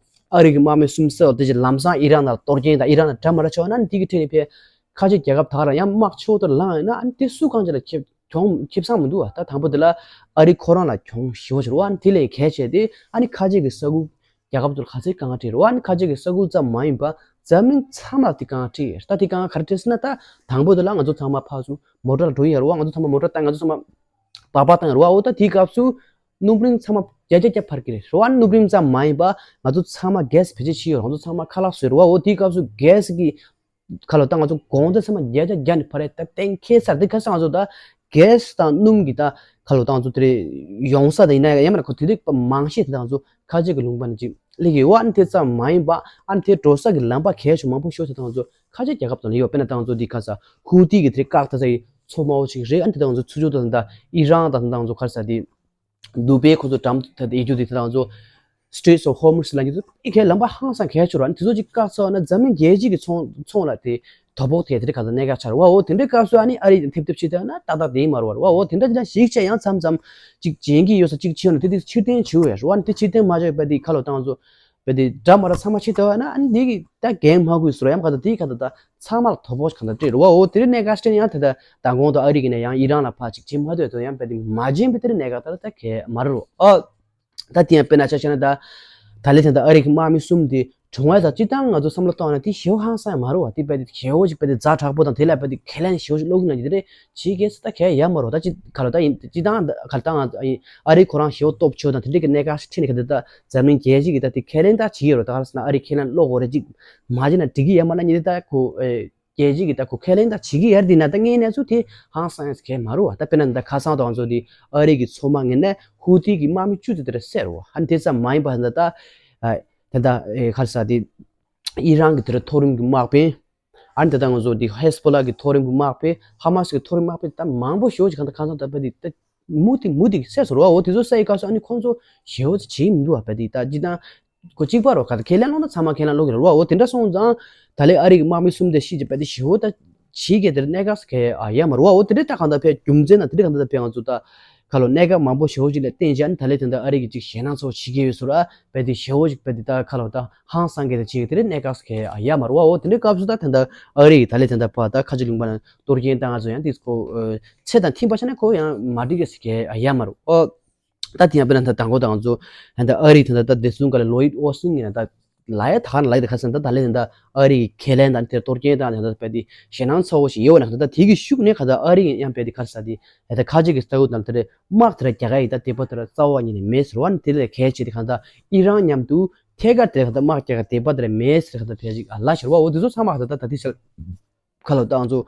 ཨ་རི་གི་དམག་མི་གསུམ་བསད་པ་དེ་ཅིག་ལམ་སང་ཨི་རན་ལ་གཏོར་སྐྱོན་དང་ཨི་རན་ལ་དགྲ་མ་ར་ཆོག་ན་ཨ་ནི་དེ་གི་ཁྲིད་ནས་ཕེ་ཁ་ཆེ་རྒྱལ་ཁབ་དག་ར་ཡང་དམག་ཆེ་བོ་དེ་ལངས་ཡོད་ན་ཨ་ནི་དེ་སུ་གང་ཅི་ལ་ཁེབས་གྱོང་ཁེབས་སང་མི་འདུག་བ། ད་དང་པོ་དེ་ལ་ཨ་རི་ཁོ་རང་ལ་གྱོང་ཞེ་པོ་ཅིག་རེད་བ། ཨ་ནི་དེ་ལས་གལ་ཆེ་དེ་ཨ་ནི་ཁ་ཆེ་གི་ས་ཁུལ་རྒྱལ་ཁབ་ཚོར་ག་ཚོད་དཀའ་ངལ་འཕྲད་རེད་བ། ཨ་ནི་ཁ་ཆེ་གི་ས་ཁུལ་ཙམ་མ་ཡིན་པ་འཛམ་གླིང་ཚང་མ་ལ་དེ་དཀའ་ངལ་འཕྲད་ཡོད་རེད། ད་དེ་དཀའ་ངལ་ག་རེ་འཕྲད་ཟེར་ན་ད་དང་པོ་དེ་ལ་ང་ཚོ་ཚང་མ་ཕར་ཚུར་མོ་ཊ་ལ་འགྲོ་ཡི་ཡོད་རེད་བ། ང་ཚོ་ཚང་མ་མོ་ཊ་བཏང་ང་ཚོ་ཚང་མ་སྦག་སྦག་བཏང་ཡོད་རེད་བ། འོ་ད་དེའི་སྐབས་སུ་སྣུམ་རིན་ཚང་མ་བརྒྱ་ཆ་བརྒྱ་འཕར་གི་རེད་རེད་བ། ཨ་ནི་སྣུམ་རིན་ཙམ་མ་ཡིན་པ་ང་ཚོ་ཚང་མ་གྷེ་སི་བེད་སྤྱོད་བྱེད་ཀྱི་ཡོད་རེད། ང་ཚོ་ཚང་མ་ཁ་ལག་བཟོས་རེད་བ། འོ་དེའི་སྐབས་སུ་གྷེ་སི་གི་ཁ་ལོ་ད་ང་ཚོ་གོང་དེ་ཚང་མ་བརྒྱ་ཆ་བརྒྱ་ནས་འཕར་ཡ་ད་གཏན་འཁེལ་ཚར། དེ་ག་ས་ང་ཚོ་ད་གྷེ་སི་དང་སྣུམ་གྱི་ད་ཁ་ལོ་ད་ང་ཚོ་དེ་རེད་ཡོང་ས་དང་ཡིན་ན་ཡང་ཡང་མིན་ན་ཁོ་དེ་དུས་མང་ཤས་དེ་ད་ང་ཚོ་ཁ་ཆེ་གི་ལུང་པ་ནས་ཅིག་སླེབས་ཀྱི་ཡོད། ཨ་ནི་དེ་ཙམ་མ་ཡིན་པ་ཨ་ནི་དེ་འགྲོ་ས་གི་ལམ་པ་གལ་ཆེ་མང་པོ་ཤོར་ཚེ་ད་ང་ཚོ་ཁ་ཆེ་རྒྱལ་ཁབ་དང་ལས་ཡོད། དཔེར་ན་ད་ང་ཚོ་འདི་ཁ་ས་ཧུ་ཏི་གི་དེ་རེད་བཀག་ད་ས་ཡི་མཚོ་དམའ་བོ་ཅིག་རེད། ཨ་ནི་དེ་ད་ང་ཚོ་ཚུར་ཕྱོགས་ད་ད་ཨི་རན་དང་ད་ང་ཚོ་ག་རེ་ཟེར་དེ། དུ་བྷེ་ཁོ་ཚོ་འགྲམ་དུ་ཡོད་རྒྱུ་དེ་ད་ང་ཚོ་Straits of Hormuz ལབ་རྒྱུ་དེ་ཁའི་ལམ་པ་ཧང་སང་གལ་ཆེ་རུ་ཨ་ནི་དེ་ཚོ་ཅིག་བཀག་ཚར་བ་ན་འཛམ་གླིང་རྒྱལ་སྤྱི་གི་ཚོང་ཚོང་ལ་དེ་དོ་ཕོག་ཐེབས་དེ་འདྲ་ག་ཚོད་གནད་འགག་ཆགས་རུ་བ། འོ་དེ་འདྲའི་སྐབས་སུ་ཨ་ནི་ཨ་རི་དང་ཐེབས་ཐེབས་བྱེད་ཐུབ་ན་ཏག་ཏག་དེ་ཡིན་མ་རུ་བ་རུ་བ། འོ་དེ་འདྲ་དེ་འདྲ་ཞིག་བྱས་ཡང་མཚམས་མཚམས་ཅིག་བྱེད་ཀྱི་ཡོད་ས་ཅིག་བྱེད་ཡོང་ན་དེ་དེ་ཕྱིར་འཐེན་བྱེད་འོས་རུ་བ། ཨ་ནི་དེ་ཕྱིར་འཐེན་མ་བྱས་པ་དེ་ཁ་ལོ་ད་ང་ཚོ་བས་དེ་འདྲ་མ་ར་ཚང་མ་བྱེད་ཐུབ་ན་ཨ་ནི་དེ་གི་ད་འགན་མ་འཁུར་ཟེར་ཡང་ག་ད་དེ་ག་ད་ད་ཚང་མ་ལ་དོ་ཕོག་གང་ད་སྤྲད་རུ་བ། འོ་དེ་རིང་གནད་འགག་སྤྲད་ཡང་དེ་ད་མདང་དགོང་དུ་ཨ་རི་གི་ནས་ཡང་ཨི་རན་ལ་ཕར་ཅིག་བྱེད་མ་ཐུབ་དོ་ཡང་བས་དེ་མ་བྱེད་པའི་དེ་རིང་གནད་འགག་ད་ད་གལ་མ་རུ་ཨོ། ད་དེ་ཡང་དཔེར་ན་ཆ་བཞག་ན་ད་ད་ལེ་ཚན་ད་ཨ་རི་གི་དམག་མི་གསུམ་དེ་གྲོངས་ཡ་ད་སྤྱིར་བཏང་ང་ཚོ་བསམ་བློ་གཏོང་ན་དེ་ཞེ་པོ་ཧང་སང་ཡ་མ་རུ་བ། དེ་བས་དེ་ཞེ་པོ་ཅིག་བས་དེ་ཛ་དྲག་པོ་དང་དེ་ལ་བས་དེ་ཁས་ལེན་ཞེ་པོ་ཅིག་བློ་ཁུག་ན་དེ་རེད་བྱེད་གལ་སྲིད་ད་གལ་ཡ་མ་རུ་བ། ད་ཅི་ག་ལ་ད་ཡིན་སྤྱིར་བཏང་ག་ལ་ད་ང་ཨ་རི་ཁོ་རང་ཞེ་པོ་སྟོབས་ཆེ་དང་དེ་འདྲའི་གི་གནད་འགག་ཞིག་འཕྲད་ནས་ག་དེ་ད་འཛམ་གླིང་རྒྱལ་སྤྱི་གི་ད་དེ་ཁས་ལེན་ད་བྱེད་ཀྱི་ཡོད་རེད། ད་ག་རེ་ཟེར་ན་ཨ་རི་ཁས་ལེན་བློ་དགོས་རེད། ཅིག་མ་བྱས་ན་འགྲིག་གི་ཡ་མ་ན་ཉིན་དེ་ད་ཁོ་ཨེ་རྒྱལ་སྤྱི་གི་ད་ཁོ་ཁས་ལེན་ད་བྱེད་ཀྱི་ཡ་རེད། དེ་ན་ད་ངའི་གནས་ཚུལ་དེ་ཧང་སང་ཡ་གལ་མ་རུ་བ། ད་དཔེར་ན་ད་ཁ་སང་དང་ཚོ་དེ་ཨ་རི་གི་མཚོ་དམག་ངོས་ནས་ཧུ་ཏི་གི་དམག་མི་བཅུ་དེ་དེ་རེད་བསད་རུ་བ། ཨ་ནི་དེ་ཙམ་མ་ཡིན་པ་ད་ད་ཨ་ད་ད་ཨེ་ག་རེ་ཟེར་དེ་ཨི་རན་གི་དེ་རེད་མཐོ་རིམ་གི་དམག་དཔོན། ཨ་ནི་ད་ལྟ་ང་ཚོ་འདི་ཧེ་སི་བྷོ་ལ་གི་མཐོ་རིམ་གྱི་དམག་དཔོན། ཧ་མ་སི་གི་མཐོ་རིམ་དམག་དཔོན་ད་མང་པོ་ཞེ་པོ་ཅིག་གང་ལྟར་གང་འཚམ་ད་བས་དེ་ད་མུ་མཐུད་མུ་མཐུད་བསད་སོང་རེད་བ། འོ་དེ་ཚོ་བསད་ཡི་སྐབས་སུ་ཨ་ནི་ཁོང་ཚོ་ཞེ་པོ་ཅིག་བྱེད་མི་འདུག་བ། བས་དེ་ད་སྤྱིར་བཏང་ཁོ་གཅིག་པ་རོ་ག་ད་ཁས་ལེན་ལོག་ན་ཚང་མ་ཁས་ལེན་ལོག་གི་རེད་བ། འོ་དེ་འདྲ་སོང་ཙང་ད་ལས་ཨ་རི་གི་དམག་མི་གསུམ་དེ་ཤི་ཅིག་བས་དེ་ཞེ་པོ་ད་བྱེད་ཀྱི་དེ་གནད་འགག་གལ་ཡ་མ་རེད་བ། འོ་དེ་འདྲ་ད་གང་ལྟར་བས་རྒྱུ་མཚན་ན་དེ་འདྲ་གང་ལྟར་བས་ང་ཚོ་ད་ཁ་ལོ་གནད་འགག་མང་པོ་ཞེ་པོ་ཅིག་ལ་བརྟེན་བྱས་ཨ་ནི་ད་ལས་དེ་འདྲ་ཨ་རི་གི་ཅིག་ཞེད་སྣང་ཚ་བོ་བྱེད་ཀྱི་ཡོད་ཟེར་ར། བས་དེ་ཞེ་པོ་ཅིག་བས་དེ་ད་ཁ་ལོ་ད་ཧང་སང་གི་དེ་བྱེད་ཀྱི་དེ་རེད། གནད་འགག་གལ་ཡ་མ་རེད་བ། འོ་དེ་འདྲའི་སྐབས་སུ་ད་དེ་འདྲ་ཨ་རི་གི་ད་ལས་དེ་འདྲ་བ་ད་ཁ་ཆེ་ལུང་པ་ན་གཏོར་སྐྱོན་བཏང་ང་ཚོ་ཡང་དེ་ཁོ་ཚེ་དང་མཐུན་པ་བྱས་ན་ཁོ་ཡང་མ་འགྲིག་གི་ཟེར་གྱི་ཡ་མ་རེད། ཨོ། ད་དེ་ཡང་དཔེར་ན་ད་དང་པོ་དང་ཚོ་ད་ཨ་རི་དེ་འདྲ་ད་བདེ་སྲུང་སྒང་ལ་ལོ་ཡིད་ཨོ་སིན་ཡིན་ན་ད་ལ་ཡ་ད་ག་ན་ལ་ཡ་དེ་ཁ་སང་ད་ད་ལས་དེ་འདྲ་ཨ་རི་གི་ཁས་ལེན་དང་དེ་གཏོར་སྐྱོན་བཏང་དེ་འདྲ་བས་དེ་ཞེད་སྣང་ཚ་བོ་ཞིག་ཡོད་ན་ད་ད་དེ་གི་ཤུགས་ནས་ཁ་ད་ཨ་རི་ཡང་བས་དེ་ཁ་ས་དེ་ད་ཁ་ཆེ་གི་ས་ཁུལ་དང་དེ་རེད། དམག་དེ་ར་རྒྱག་ག་ཡི་ད་དེ་པ་དེ་ར་རྩ་བ་ཉིད་ནས་མེད་ཟེར་བ་ནི་དེ་ལས་གལ་ཆེ་དེ་གང་ལྟར་ཨི་རན་མཉམ་དུ་ཐད་ཀར་དེ་གང་ལྟར་དམག་རྒྱག་ག་དེ་པ་དེ་ར་མེད་ཟེར་གང་ལྟར་ཕལ་ཆེར་ཨ་ལ་ཤར་བ། འོ་དེ་ཚོ་ཚང་མ་གང་ལྟར་ད་དེ་ཆར་ཁ་ལོ་བཏང་ཚོ་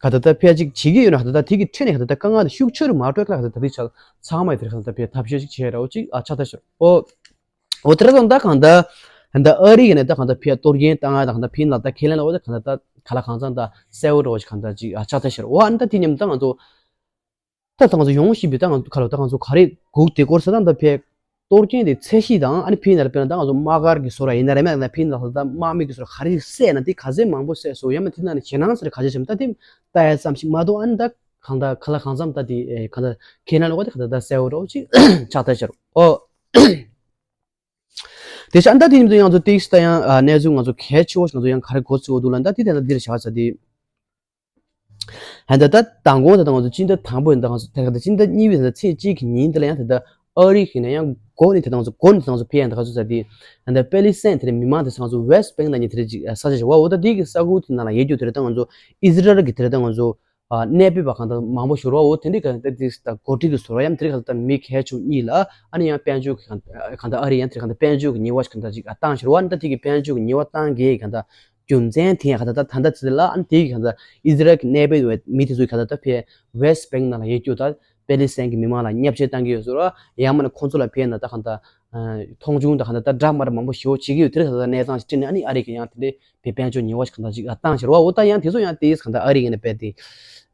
གང་ལྟར་ད་ཕལ་ཆེར་བྱེད་ཀྱི་ཡོད་ན་གང་ལྟར་ད་དེ་གི་ཁྲོད་ནས་གང་ལྟར་ད་དཀའ་ངལ་དེ་ཤུགས་ཆེ་རུ་མ་སྤྲོད་གང་ལྟར་ད་དེ་ཆར་ཚང་མ་དེ་གང་ལྟར་ཕལ་ཐབས་ཤེས་ཤིག་བྱས་ར། འོ་ཅིག་ཨ་ཆགས་ད་ཤར། འོ་འོ་དེ་ར་ཚོ་ད་གང་ལྟར་གང་ལྟར་ཨ་རི་ཡིན་ན་ད་གང་ལྟར་ཕལ་གཏོར་སྐྱོན་བཏང་ང་ད་གང་ལྟར་ཕིན་ལ་ད་ཁས་ལེན་ལ་འོ་ད་གང་ལྟར་ད་ག་ལ་གང་ཚང་ད་གསལ་བོ་འགྲོ་བ་ཞིག་གང་ལྟར་ཅིག་ཨ་ཆགས་ད་ཤར། འོ་ཨ་ནི་ད་དེ་མཉམ་ད་ང་ཚོ་ད་ད་ང་ཚོ་ཡོང་བཞིན་པའི་ད་ང་ཚོ་ག་ལ་ད་ང་ཚོ་ག་རེ་སྒུག་དེ་སྐོར་ས་ད་ད་ཕེ་གཏོར་སྐྱོན་དེ་ཚད་གཞི་དང་ཨ་ནི་ཕིན་ལ་དཔེར་ན་ད་ང་ཚོ་དམག་སྒར་གྱི་བཟོ་འདྲ་ཡིན་ན་རེད་མེད་ན་ཕིན་ལ་ད་དམག་མི་གི་བཟོ་འདྲ་ག་རེ་བསད་ན་དེ་ག་ཚད་མང་པོ་བསད་སོང་ཡང་མ་དེ་ནང་ནས་ཞེད་སྣང་ཟེར་ག་ཅི་བྱེད་ད་དེ་ལྟ་ཡ་ཙམ་ཞིག་མ་གཏོགས་ཨ་ནི་ད་གང་ད་ག་ལ་གང་འཚམ་ད་དེ་གང་ད་ཁས་ལེན་ལོག་དེ་གང་ད་ད་གསལ་བོ་འདྲ་བོ་ཅིག་ཆགས་ད་ཤར། ཨོ། དེ་ཤ་ཨ་ནི་ད་དེ་ཉིན་དུ་ཡང་ང་ཚོ་ཏིག་སི་ད་ཡང་གནས་ཚུལ་ང་ཚོ་གལ་ཆེ་བོ་ཞིག་ང་ཚོ་ཡང་ག་རེ་གོ་ཚུལ་འདུག་ལ་ད་དེ་དེ་ད་འདིར་བཞག་ས་དེ། ཧན་ད་ད་དང་གོང་ད་ང་ཚོ་སྤྱི་ཟླ་དང་པོ་ཡིན་ད་ང་ཚོ་དེ་ད་སྤྱི་ཟླ་གཉིས་པའི་ད་ཚེས་གཅིག་གི་ཉིན་དེ་ལ་ཡང་དེ་ད་ཨ་རི་ཡིན་ན་ཡང་འགོ་ནས་དེ་ད་ང་ཚོ་འགོ་ནས་དེ་ང་ཚོ་ཕེ་ཡང་ད་ག་ཚོད་ཟ་དེ་ཧན་ད་པེ་ལི་སན་དེ་རེད་མི་མང་དེ་ས་ང་ཚོ་ཝེ་སི་ཊི་བེང་ན་ཉིན་དེ་རེད་ཅིག་ས་ཆ་ཞིག་བ། འོ་ད་དེ་གི་ས་ཁུལ་དེ་ནང་ལ་ཡོད་རྒྱུ་དེ་རེད་ད་ང་ཚོ་ཨི་ཟི་རལ་གི་དེ་རེད་ད་ང་ཚོ་གནས་སྤོས་པ་གང་ད་མང་པོ་ཞུ་རོགས། འོ་དེ་འདྲའི་གང་ད་དེ་ད་འགོ་ཁྲིད་ཀྱི་ཟུར་ཡང་དེ་གང་ད་མི་གལ་ཆུང་གཉིས་ལ་ཨ་ནི་ཡང་དཔལ་འབྱོར་གི་གང་ད་ཨ་རི་ཡང་དེ་གང་ད་དཔལ་འབྱོར་གྱི་ཉེས་པ་ཞིག་གང་ད་ཅིག་བཏང་ཞུ་རོགས། ཨ་ནི་ད་དེ་གི་དཔལ་འབྱོར་གྱི་ཉེས་པ་བཏང་གི་གང་ད་རྒྱུ་མཚན་དེ་ཡང་གང་ད་ད་ད་ད་ཚེ་ལ་ཨ་ནི་དེ་གི་གང་ད་ཨི་ཟི་རལ་གི་གནས་སྤོས་ཡོད་མི་དེ་ཚོའི་གང་ད་ད་ཕེ་ཝེ་སི་ཊི་བེང་ནང་ལ་ཡོད་རྒྱུ་ད་ པེ་ལི་སི་ཐན་གྱི་མི་མང་ལ་བརྙས་བཅོས་བཏང་གི་ཡོད་ཟེར་བ། ཡང་མིན་ན་ཁོང་ཚོ་ལ་ཕན་ན་ད་གང་ལྟར་མཐོང་ཆུང་དང་གང་ལྟར་ད་འདྲ་མ་འདྲ་མང་པོ་ཞེ་པོ་བྱེད་ཀྱི་ཡོད། དེར་གང་ལྟར་གནས་སྟངས་ཤིག་བསྐྲུན་ནས་ཨ་ནི་ཨ་རི་གིས་ཡང་དེ་འདྲའི་བོད་དཔལ་འབྱོར་ཉེས་པ་ཞིག་གང་ལྟར་ཅིག་བཏང་ཕྱིར་བ། འོ་ད་ཡང་དེ་ཚོ་ཡང་ཏིས་གང་ལྟར་ཨ་རི་གིས་ནས་བས་ཏེ་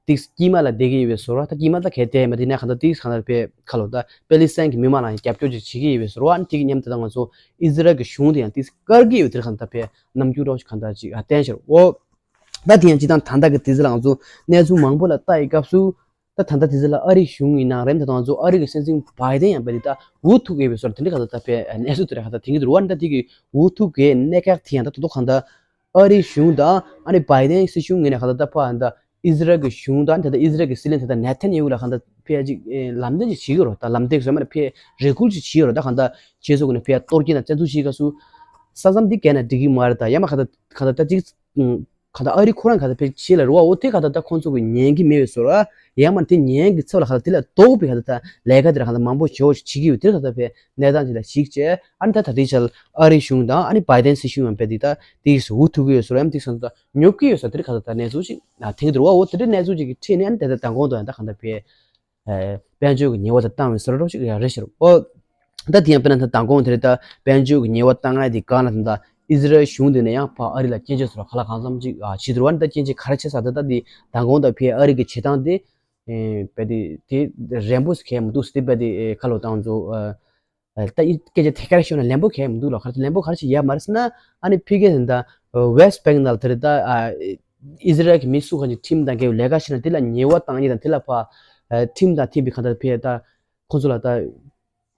ཏིས་དཀྱིལ་མ་ལ་བསྡད་ཀྱི་ཡོད་པའི་ཟེར་བ། ད་དཀྱིལ་མ་ད་གལ་ཏེ་མ་དེ་ན་གང་ལྟར་ཏིས་གང་ལྟར་བས་ཁ་ལོ་ད་པེ་ལི་སི་ཐན་གྱི་མི་མང་ལ་ཡང་རྒྱབ་སྐྱོར་ཅིག་བྱེད་ཀྱི་ཡོད་པའི་ཟེར་བ། ཨ་ནི་དེ་གི་མཉམ་དུ་ད་ང་ཚོ་ཨི་ཟི་རལ་གྱི་གཞུང་དེ་ཡང་ཏིས་དཀར་གྱི་ཡོད། དེར་གང་ལྟར་བས་རྣམ་འགྱུར་རོགས་ཞིག་གང་ལྟར་ཅིག་བསྟན་ཕྱིར་བ། ད་དེ་ཡང་སྤྱི་བཏང་ད་ལྟ་གི་དུས་ཚོད་ལ་ང་ཚོ་གནས་ཚུལ་མང་པོ་ལ་ལྟ་ཡི་སྐབས་སུ། ད་ད་ལྟ་དེ་ཚོ་ལ་ཨ་རིའི་གཞུང་གི་ནང་རེམ་ད་ང་ཚོ་ཨ་རི་གི་སྲིད་འཛིན་བྷའི་ཏན་ཡང་བས་ད་འུ་ཐུག་ཡོད་པའི་བཟོ་འདྲ་དེ་འདྲ་ག་ད་ད་བས་གནས་ཚུལ་དེ་རེད། ག་ད་དེང་གི་དུ་རུ་བ་འདྲ་དེ་གི་འུ་ཐུག་གི་གནད་འགག་དེ་ཡང་ད་དུ་དུ་གང་ད་ཨ་རིའི་གཞུང་དང་ཨ་ནི་བྷའི་ཏན་སྲིད་གཞུང་ངོས་ནས་ག་ད་ད་ཕ་ད་ཨི་ཟི་རལ་གི་གཞུང་དང་ད་ད་ཨི་ཟི་རལ་གི་སྲིད་བློན་ད་ད་ནེ་ཐན་ཡ་ཧུ་ལ་ག་ད་ཕ་ཅིག་ལམ་སྟོན་ཅིག་བྱེད་ཀྱི་རོ། ད་ལམ་སྟོན་བཟོ་མ་ལ་ཕ་རེ་སྐུལ་ཅིག་བྱེད་ཀྱི་རོ། ད་ག་ད་ཁྱེད་ཚོ་གི་ནས་ཕ་གཏོར་སྐྱོན་དང་བཙན་འཛུལ་བྱེད་སྐབས་སུ་ས་མཚམས་འདི་བརྒལ་ན་འགྲིག་གི་མ་རེད། ད་ཡ་མ་ག་ད་ག་ད་ད་ཅིག་ག་ད་ཨ་རི་ཁོ་རང་ག་ད་ཕེ་ཆེ་ལ་རུ་བ། འོ་དེ་ག་ད་ད་ཁོང་ཚོ་གི་ཉན་གི་མེད་པའི་བཟོ་ར། ཡང་མ་དེ་ཉན་གི་ཚབ་ལ་ག་ད་དེ་ལ་དོགས་པའི་ག་ད་ད་ལས་ཀ་དེ་ལ་ག་ད་མང་པོ་ཞེ་པོ་ཞིག་བྱེད་ཀྱི་ཡོད། དེ་ག་ད་ཕེ་གནས་སྟངས་དེ་ལ་ཞིག་བྱས། ཨ་ནི་ད་ད་དེ་ཆ་ལ་ཨ་རི་གཞུང་དང་ཨ་ནི་བྷའི་ཏན་སྲིད་གཞུང་ཡང་ཕེ་དེ་ད་དེ་ཞིག་འུ་ཐུག་གི་ཡོད་བཟོ་ར། ཡང་དེ་སང་ད་ཉོབ་ཀྱི་ཡོད་ཟེར་དེ་ག་ད་ད་གནས་ཚུལ་ཞིག་ཐེངས་དེ་རུ་བ། འོ་དེ་འདྲའི་གནས་ཚུལ་ཅིག་གི་ཁྲིད་ནས་ཨ་ནི་ད་ད་མདང་དགོང་དུ་ཡང་ད་ག་ད་ཕེ། དཔལ་འབྱོར་གྱི་ཉེས་པ་དེ་བཏང་བའི་བཟོ་འདྲ་ཞིག་ཡང་རེད་ཤག་འོ། ད་དེ་ཡང་དཔེར་ན་ད་མདང་དགོང་དེ་རེད། ད་དཔལ་འབྱོར་གྱི་ཉེས་པ་བཏང་ཡ་དེ་གང་ལ་ད་ད་ཨི་ཟི་རལ་གཞུང་དེ་ནས་ཡང་ཕ་ཨ་རི་ལ་སྐྱོན་བརྗོད་ཟེར་བ་ག་ལ་གང་འཚམ་ཅིག་བྱེད་འདུག་བ། ད་སྐྱོན་བརྗོད་ག་རེ་བྱེད་ས་ད་ད་དེ་མདང་དགོང་ད་ཕའི་ཨ་རི་གི་བྱེད་སྟངས་དེ་བས་དེ་དེ་རན་པོ་ཞིག་གས་མི་འདུག་ཟེར་དེ་བས་དེ་ཁ་ལོ་བཏང་ཚོ། ད་ཡི་སྐད་ཆ་དེ་ག་རེ་ཤོད་ན་ལན་པོ་གས་མི་འདུག་ལ། ག་རེ་ལན་པོ་ག་རེ་ཞིག་ཡ་མ་རེད་ཟེར་ན། ཨ་ནི་ཕི་གེ་ཟིན་ད་ཝེ་སི་ཊི་བེང་ནང་དེ་རེད། ད་ཨི་ཟི་རལ་གྱི་མི་སུ་གང་ཅིག་ཁྲིམས་དང་འགལ་བའི་ལས་ཀ་བྱས་ན་དེ་ལ་ཉེས་པ་བཏང་ཡས་དང་དེ་ལ་ཕ་ཁྲིམས་དང་མཐུན་པའི་གང་ལྟར་ཕེ་ད་ཁོ་ཚོ་ལ་ད་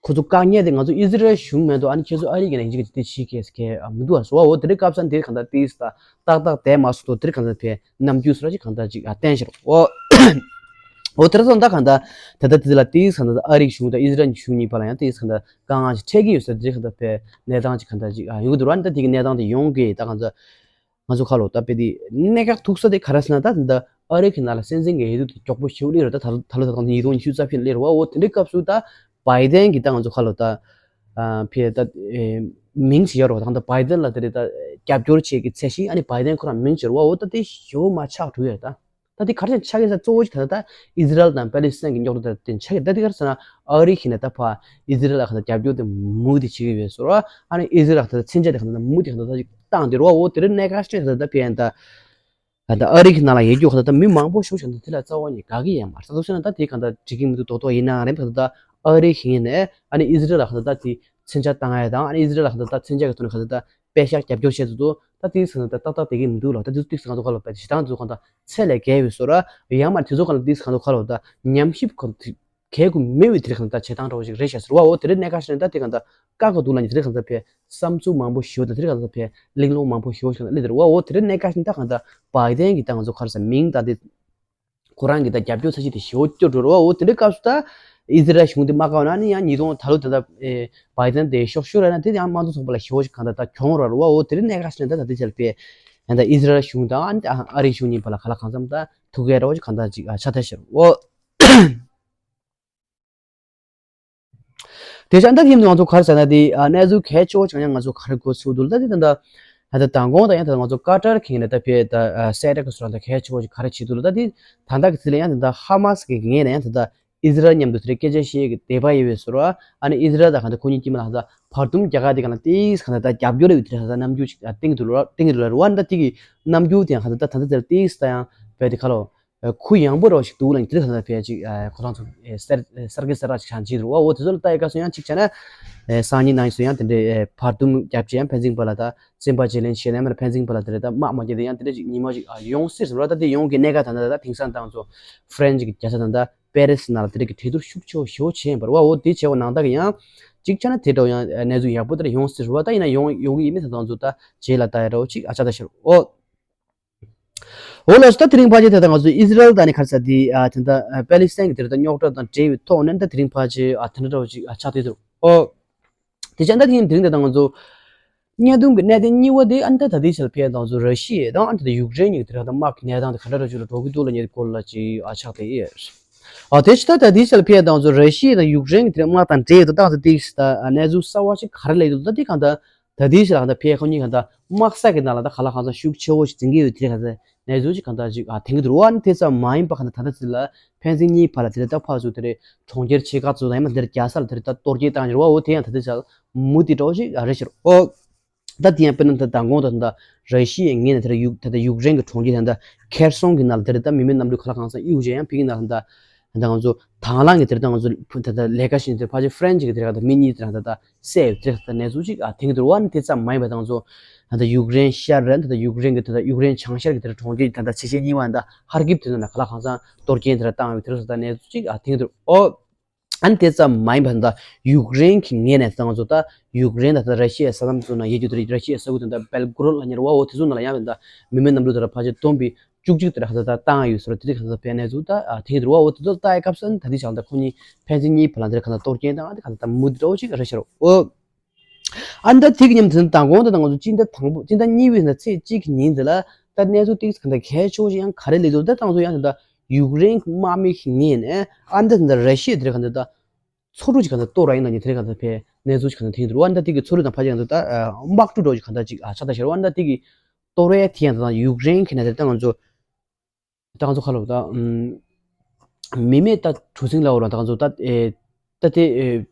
ཁོ་ཚོ་བཀག་ཉར་དེ་ང་ཚོ་ཨི་ཟི་རལ་གཞུང་མེད་དོ། ཨ་ནི་ཁྱེད་ཚོ་ཨ་རི་གི་ནས་ཡིན་གཅིག་གི་དེ་བྱེད་ཀྱི་ཟེར་མཁན་མི་འདུག་ཨ་སོ། འོ་དེ་རིང་སྐབས་སང་དེ་གང་ལྟར་ཏིས་ད་ཏག་ཏག་བསྡད་མ་སོང་དོ། དེ་རིང་གང་ལྟར་ཕེ་རྣམ་འགྱུར་སོ་ར་ཅིག་གང་ལྟར་ཅིག་ཨ་བསྟན་ཤེར་འོ། འོ་དེ་ར་སོང་ད་གང་ལྟར་ད་ལྟ་དེ་ལ་ཏིས་གང་ལྟར་ཨ་རིའི་གཞུང་དང་ཨི་ཟི་རལ་གཞུང་གཉིས་བར་ལ་ཡང་ཏིས་གང་ལྟར་དཀའ་ངལ་ཅིག་འཕྲད་ཀྱི་ཡོད་ས་དེ་གང་ལྟར་ཕེ་གནས་སྟངས་ཅིག་གང་ལྟར་ཅིག་ཨ་ཡོང་གི་འདུག་ར། ད་དེ་གི་གནས་སྟངས་དེ་ཡོང་གི་ད་གང་ལྟར། ང་ཚོ་ཁ་ལོ་ད་དཔེ་དེ་གནད་འགག་ཐུག་ས་དེ་ག་རེ་ཟེར་ན། ད་ད་ཨ་རི་གི་ནང་ལ་སྲིད་འཛིན་གྱི་འོས་བསྡུ་དེ་མགྱོགས་པོ་ཞེ་པོ་སླེབས་རེད། ད་ད་ད་ལོ་ད་ད་ཉིས་སྟོང་ཉི་ཤུ་རྩ་བཞི་ལ་སླེབས་རེད་བ། འོ་དེ་འདྲའི་སྐབས་སུ་ད་བྷའི་ཏན་གྱི་ད་ང་ཚོ་ཁ་ལོ་ད་ཕེ་ད་མིང་ཞིག་ཡོད་རེད་བ། ད་ད་བྷའི་ཏན་ལ་དེ་རེད་ད་རྒྱབ་སྐྱོར་བྱེད་ཀྱི་ཚད་གཞི་ཨ་ནི་བྷའི་ཏན་ཁོ་རང་མིང་ཞིག་ཡོད་རེད་བ། འོ་ད་དེ་ཞེ་པོ་མ་ཆགས་འགྲོ་ཡོད་ད། ད་དེ་ག་རེ་ཆགས་ཀྱི་ས་གཙོ་བོ་ཞིག་ད་ད་ཨི་ཟི་རལ་དང་པེ་ལི་སི་ཐན་གྱི་རྙོག་དྲ་ད་དེ་ཆགས་ཀྱི་ད་དེ་ག་རེ་ཟེར་ན། ཨ་རི་གི་ནས་ད་ཕ་ཨི་ཟི་རལ་ལ་ཁ་ད་རྒྱབ་སྐྱོར་དེ་མུ་དེ་བྱེད་ཀྱི་ཡོད་ཟེར་བ། ཨ་ནི་ཨི་ཟི་རལ་ལ་ཁ་ད་མཚོན་ཆ་དེ་ཁ་ད་མུ་དེ་ཁ་ད་ད་ཅིག་བཏང་དེ་རུ་བ། འོ་དེ་རིང་གནད་འགག་ཤོས་ད་ད་ཕན་ད་ད་ཨ་རི་གི་ནང་ལ་ཡོད་རྒྱུ་ཁ་ད་ད་མི་མང་པོ་ཞིག་ཤོད་ད་དེ་ལ་རྩ་བ་ནས་དགའ་གི་ཡོད་མ་རེད། ད་དུ་ཟེར་ན་ད་དེ་ག་ད་འགྲིག་གི་མི་འདུག་རྡོག་རྡོག་ཡིན་ནའང་རེད། ཁ་ད་ད་ཨ་རི་གི་ནས་ཨ་ནི་ཨི་ཟི་རལ་ལ་ཁ་ད་ད་དེ་མཚོན་ཆ་བཏང་ཡ་དང་ཨ་ནི་ཨི་ཟི་རལ་ལ་ཁ་ད་ད་མཚོན་ཆ་གི་ཐོག་ནས་ཁ་ད་ད་པེ་ཤག་རྒྱབ་སྐྱོར་བྱེད་དུ་འདུག་ད་དེ་ཟེར་ན་ད་ཏག་ཏག་དེ་གི་མི་འདུག་ལ། ད་དེ་ཚོ་དེ་ཟེར་ན་ད་ཁ་ལོ་པ་ཞེ་སྡང་དེ་ཚོ་ག་ད་ཚད་ལས་བརྒལ་བའི་བཟོ་ར། ཡང་མ་དེ་ཚོ་ག་ལ་དེ་ཟེར་ན་ད་ཁ་ལོ་ད་ཉམས་ཞིབ་ག་གལ་དགོས་མེད་པའི་དེ་རིང་ག་ད་བྱེད་སྟངས་འདྲ་བོ་ཞིག་རེད་ཤག་ཟེར་བ། འོ་དེ་རིང་གནད་འགག་ཞིག་ནི་ད་དེ་ག་ད་བཀག་གི་འདུག་ལ། ནི་དེ་རིང་ག་ད་ཕེ་བསམ་ཚུལ་མང་པོ་ཞིག་ད་དེ་རིང་ག་ད་ཕེ་གླེང་སློང་མང་པོ་ཞིག་ཞིག་ད་སླེབས་དེ་རེད་བ། འོ་དེ་རིང་གནད་འགག་ཞིག་ནི་ད་ག་ད་བྷའི་ཏན་གྱི་ད་ང་ཚོ་ག་རེ་ཟེར་མིང་ད་དེ་ཁོ་རང་གི་ད་རྒྱབ་སྐྱོར་ཚད་གཞི་དེ་ཞེ་པོ་སྐྱོ་འགྲོ་རེད་བ། འོ་དེ་འདྲའི་སྐབས་སུ་ད་ཨི་ཟི་རལ་གཞུང་དེ་མ་བཀག་ན་ནི་ཡང་ཉིས་སྟོང་ད་ལོ་དེ་ད་ཨེ་བྷའི་ཏན་དེ་ཤོག་ཤོར་ར་ན་དེ་ཡང་དམངས་གཙོ་ཚོགས་པ་ལ་ཞེ་པོ་ཞིག་གང་ལྟར་ད་གྱོང་རག་རེད་བ། འོ་དེ་འདྲའི་གནད་འགག་ཞིག་ནི་ད་ད་དེ་ཆར་པས་ཡང་ད་ཨི་ཟི་རལ་གཞུང་དང་ཨ་ནི་ཨ་རིའི་གཞུང་གཉིས་བར་ལ་ག་ལ་གང་འཚམ་ད་ཐུག་ཡ་འདྲ་བོ་ཞིག་གང་ལྟར་ཅིག་ཆགས་ཐལ་ཤག་འོ། དེ་བཞིན་ད་ཁྱིམ་དུ་ང་ཚོ་ག་རེ་ཟེར་ན་དེ་ཨ་གནས་ཚུལ་གལ་ཆེ་བོ་ཅང་ཡང་ང་ཚོ་ག་རེ་གོ་ཚུལ་འདུག་ད་དེ་ད་ད་ད་མདང་དགོང་ད་ཡང་ད་ང་ཚོ་ཀ་ཏར་གི་ནས་ད་ཕེ་ད་ཨ་སེ་ཏ་གི་སོ་ད་གལ་ཆེ་བོ་ཅིག་ག་རེ་བྱེད་འདུག་ལ། ད་དེ་ད་ད་གི་ཚིག་ལ་ཡང་ད་ཧ་མ་སི་གི་ངོས་ནས་ཡང་ད་ད་ཨི་ཟི་རལ་མཉམ་དུ་དེ་སྐད་ཆ་བཤད་ཀྱི་དེ་བ་ཡོད་པའི་ཟེར་བ། ཨ་ནི་ཨི་ཟི་རལ་དང་གང་ད་ཁོ་གཉིས་དཀྱིལ་མ་ལ་ད་བར་འདུམ་རྒྱག་ག་དེ་གང་ལ་ཏིས་གང་ད་ད་རྒྱབ་སྐྱོར་ཡོད་དེ་ད་ད་རྣམ་འགྱུར་ཅིག་སྟེང་དུ་ལ་སྟེང་དུ་ལ་རུ་བ། ད་དེ་གི་རྣམ་འགྱུར་དེ་ཡང་གང་ད་ད་ད་ད་ཏིས་ད་ཡང་བས་དེ་ཁ་ལོ། ཁུ་ཡངས་པོ་རོ་ཞིག་འདུག་ལ། དེ་གང་ལྟར་ཕལ་ཆེར་ཁོ་རང་ཚོ་གསར་གསར་གྱི་གསར་ར་ཞིག་ཆགས་ཀྱི་འདུག་བ། འོ་དེ་ཚོ་ལ་ལྟ་ཡི་སྐབས་སུ་ཡང་གཅིག་བྱས་ན་སང་ཉིན་གནངས་ཉིན་སུ་ཡང་དེ་འདྲའི་བར་འདུམ་རྒྱབ་ཀྱི་ཡང་ཕན་ཚུན་བར་ལ་ད་བཙན་པ་བརྗེ་ལེན་བྱས་ནས་མར་ཕན་ཚུན་བར་ལ་དེ་འདྲ་ད་དམག་མ་རྒྱག་དེ་ཡང་དེ་འདྲ་ཅིག་ཉི་མ་ཅིག་ཡོང་སྲིད་ཟེར་བ། ད་དེ་ཡོང་གི་གནད་འགག་ད་ད་ད་དེང་སང་ད་ང་ཚོ་ཧྥ་རན་སི་གི་རྒྱལ་ས་ད་ད་པེ་རི་སི་ནང་ལ་དེ་འདྲ་གི་གྲོས་བསྡུར་ཤུགས་ཆེ་བོ་ཞེ་པོ་བྱས་ཡིན་པ་རེད་བ། འོ་དེ་བྱས་པ་ནང་ད་གི་ཡང་གཅིག་བྱས་ན་དེ་འདྲ་ཡང་གནས་ཚུལ་ཡག་པོ་དེ་འདྲ་ཡོང་སྲིད་ཟེར་བ། ད་ཡིན་ན་ཡོང་ཡོང་གི་ཡིན་མིན་ད་ད་ང་ཚོ་ད་རྗེས་ལ་ལྟ་ཡ་འདྲ་བོ་ཅིག་ཨ་ཅག་ད་ཤར་འོ། འོ་ལགས་སོ། ད་དེ་རིང་ཕལ་ཆེར་ད་ལྟ་ང་ཚོ་ཨི་ཟི་རལ་དང་ནི་ག་རེ་ཟེར་དེ་ཨ་ད་ལྟ་པེ་ལི་སི་ཐན་གྱི་དེ་ལྟ་རྙོག་དྲ་དང་འབྲེལ་བའི་ཐོག་ནས་ད་དེ་རིང་ཕལ་ཆེར་ཨ་ད་ལྟ་འདྲ་བོ་ཅིག་ཨ་ཆགས་བསྡད་འདུག་ཨོ། དེ་ཆ་ད་དེ་རིང་དེ་རིང་ད་ལྟ་ང་ཚོ་གནད་དོན་གྱི་གནད་དོན་གཉིས་པ་དེ་ཨ་ད་ད་དེ་ཆ་ལ་ཕལ་ད་ང་ཚོ་ར་ཤི་ཡ་དང་ཨ་ད་ད་ཡུཀ་རེན་གྱི་དེ་ལ་ད་དམག་གི་གནས་སྟངས་དེ་ག་འདྲ་འདྲ་ཅིག་ལ་འགྲོ་གི་འདུག་ལ་ཉེ་སྐོར་ལ་ཅིག་ཨ་ཆགས་བསྡད་ཡོད། ཨ་དེ་ཆ་ད་ད་དེ་ཆ་ལ་ཕལ་ད་ང་ཚོ་ར་ཤི་ཡ་དང་ཡུཀ་རེན་གྱི་དེ་དམག་དང་འབྲེལ་ཡོད་དུ་ད་ད་དེ་ད་གནས་ཚུལ་གསར་བ་ཅིག་ག་རེ་སླེབས་འདུག་ད་དེ་གང་ད། ད་དེའི་ཕྱིར་ལ་གང་ལྟར་ཕའི་ཁོ་གཉིས་གང་ལྟར་དམག་ས་གི་ནང་ལ་ད་ག་ལ་གང་འཚམ་ཤུགས་ཆེ་བོ་ཞིག་འཛིན་གྱི་ཡོད་དེ་གང་ལྟར་གནས་ཚུལ་ཞིག་གང་ལྟར་ཅིག་ཨ་ཐོན་གྱི་འདུག་ར། ཨ་ནི་དེ་ཙམ་མ་ཡིན་པ་གང་ལྟར་ད་ལྟ་ཚོད་ལ་ཕན་ཚུན་གཉིས་བར་ལ་དེ་ལ་ད་ཕར་ཚུར་དེ་རེད་གྲོང་ཁྱེར་ཆེ་ཁག་ཚོ་དང་ཡང་མ་དེར་རྒྱལ་ས་ལ་དེར་ད་གཏོར་སྐྱོན་བཏང་ཡོད་རེད་བ། འོ་དེ་ཡང་ད་ལྟ་ཅིག་མུ་མཐུད་འདྲ་བོ་ཞིག་ཨ་རེད་ཤག་ར། ཨོ། ད་དེ་ཡང་དཔེར་ན་ད་མདང་དགོང་ད་ད་ར་ཤི་ཡའི་ངོས་ནས་དེར་ཡུག་ད་ད་ཡུཀ་རེན་གྱི་གྲོང་ཁྱེར་ད་ད་ཁེར་སོང་གི་ནང་ལ་དེར་ད་མི་མེད་གནམ་གྲུ་ག་ལ་གང་འཚམ་གཡུག་བྱས་ཡང་ཕ་གི་ནང་ད་ད་ང་ཚོ་དང་བླངས་ཀྱི་དེར་ད་ང་ཚོ་ད་ད་ལས་ཀ་བྱེད་དེར་ཕལ་ཆེར་ཧྥ་རན་ཆི་གི་དེར་ད་མི་གཉིས་དེར་ད་ད་བསད་ཡོད་དེར་ད་གནས་ཚུལ་ཅིག་ཨ་ཐོན་གྱི་འདུག་ར། ཨ་ནི་དེ་ཙམ་མ་ཡིན་པ་ད་ང་ཚོ་ད་ད་ཡུཀ་རེན་ཤར་ར་ད་ད་ཡུཀ་རེན་གྱི་ད་ད་ཡུཀ་རེན་བྱང་ཤར་གྱི་དེར་གྲོང་ཁྱེར་ད་ད་ཆེ་ཆེ་གཉིས་པ་ད་ཧར་ཀིབ་དེ་ནང་ལ་ག་ལ་གང་འཚམ་གཏོར་སྐྱོན་དེར་བཏང་ཡོད་དེར་ད་གནས་ཚུལ་ཅིག་ཨ་ཐོན་གྱི་འདུག་ཨོ། ཨ་ནི་དེ་ཙམ་མ་ཡིན་པ་ད་ཡུཀ་རེན་གྱི་ངོས་ནས་ད་ང་ཚོ་ད་ཡུཀ་རེན་ད་ད་ར་ཤི་ཡའི་ས་མཚམས་ཚོ་ནང་ཡོད་རྒྱུ་དེ་ར་ཤི་ཡའི་ས་ཁུལ་དེ་ད་བེལ་གོ་རོད་ལབ་མཁན་རེད་བ། འོ་དེ་ཚོ་ནང་ལ་ཡང་ད་མི་མེད་གནམ་གྲུ་དེ་ར་ཕལ་ཆེར་བསྡོམས་པས་བཅུ་གཅིག་དེ་ར་ག་ད་ད་བཏང་ཡོད་ཟེར་བ་དེ་རིགས་ག་ད་ད་ཕན་གནས་ཚུལ་ད་ཨ་ཐོན་གྱི་འདུག་ར། འོ་དེ་ཚོ་ལྟ་ཡི་སྐབས་སུ་ཨ་ནི་ད་དེ་ཆགས་ད་ཁོ་གཉིས་ཕན་ཚུན་གཉིས་བར་ལ་དེ་ར་ག་ད་གཏོར་སྐྱོན་དང་ཨ་དེ་ག་ད་ད་མུ་མཐུད་འདྲ་བོ་ཞིག་རེད་ཤག་ར། འོ། ཨ་ནི་ད་དེ་གི་མཉམ་དུ་མདང་དགོང་དེ་ད་ང་ཚོ་སྤྱི་ཟླ་དང་པོ་སྤྱི་ཟླ་གཉིས་པའི་ཚེས་གཅིག་གི་ཉིན་དེ་ལ་ད་གནས་ཚུལ་ཏོག་ཙམ་གང་ལྟར་གལ་ཆེ་བོ་ཞིག་ཡང་ག་རེ་སླེབས་འདུག་ད་ང་ཚོ་ཡང་དེ་ད་ཡུཀ་རེན་གྱི་དམག་མི་ཞིག་ངོས་ནས་ཨ་ནི་ད་དེ་ད་ར་ཤི་ཡ་དེ་རེད་གང་ལྟར་ད་མཚོ་གྲུ་ཞིག་གང་ལྟར་གཏོར་ར་ཡིན་ན་ནི་དེ་རེད་གང་ལྟར་ཕའི་གནས་ཚུལ་ཞིག་གང་ལྟར་ཐོན་གྱི་འདུག་ཨ་ནི་ད་དེ་གི་མཚོ་གྲུ་དང་ཕལ་ཆེར་གང་ལྟར་ད་དམག་གྲུ་འདྲ་བོ་ཞིག་གང་ལྟར་ཅིག་ཆགས་ད་ཤར་བ། ཨ་ནི་ད་དེ་གི་གཏོར་ཡ་དེ་ཡང་ད་ཡུཀ་རེན་གྱི་ནས་དེ་ད་ང་ཚོ། ད་ང་ཚོ་ཁ་ལོ་ད་ཨམ། མི་མེད་ད་གྲུ་གཟིངས་ལ་འོ་ར་ད་ང་ཚོ་ད་ཨེ། ད་དེ་ཨེ།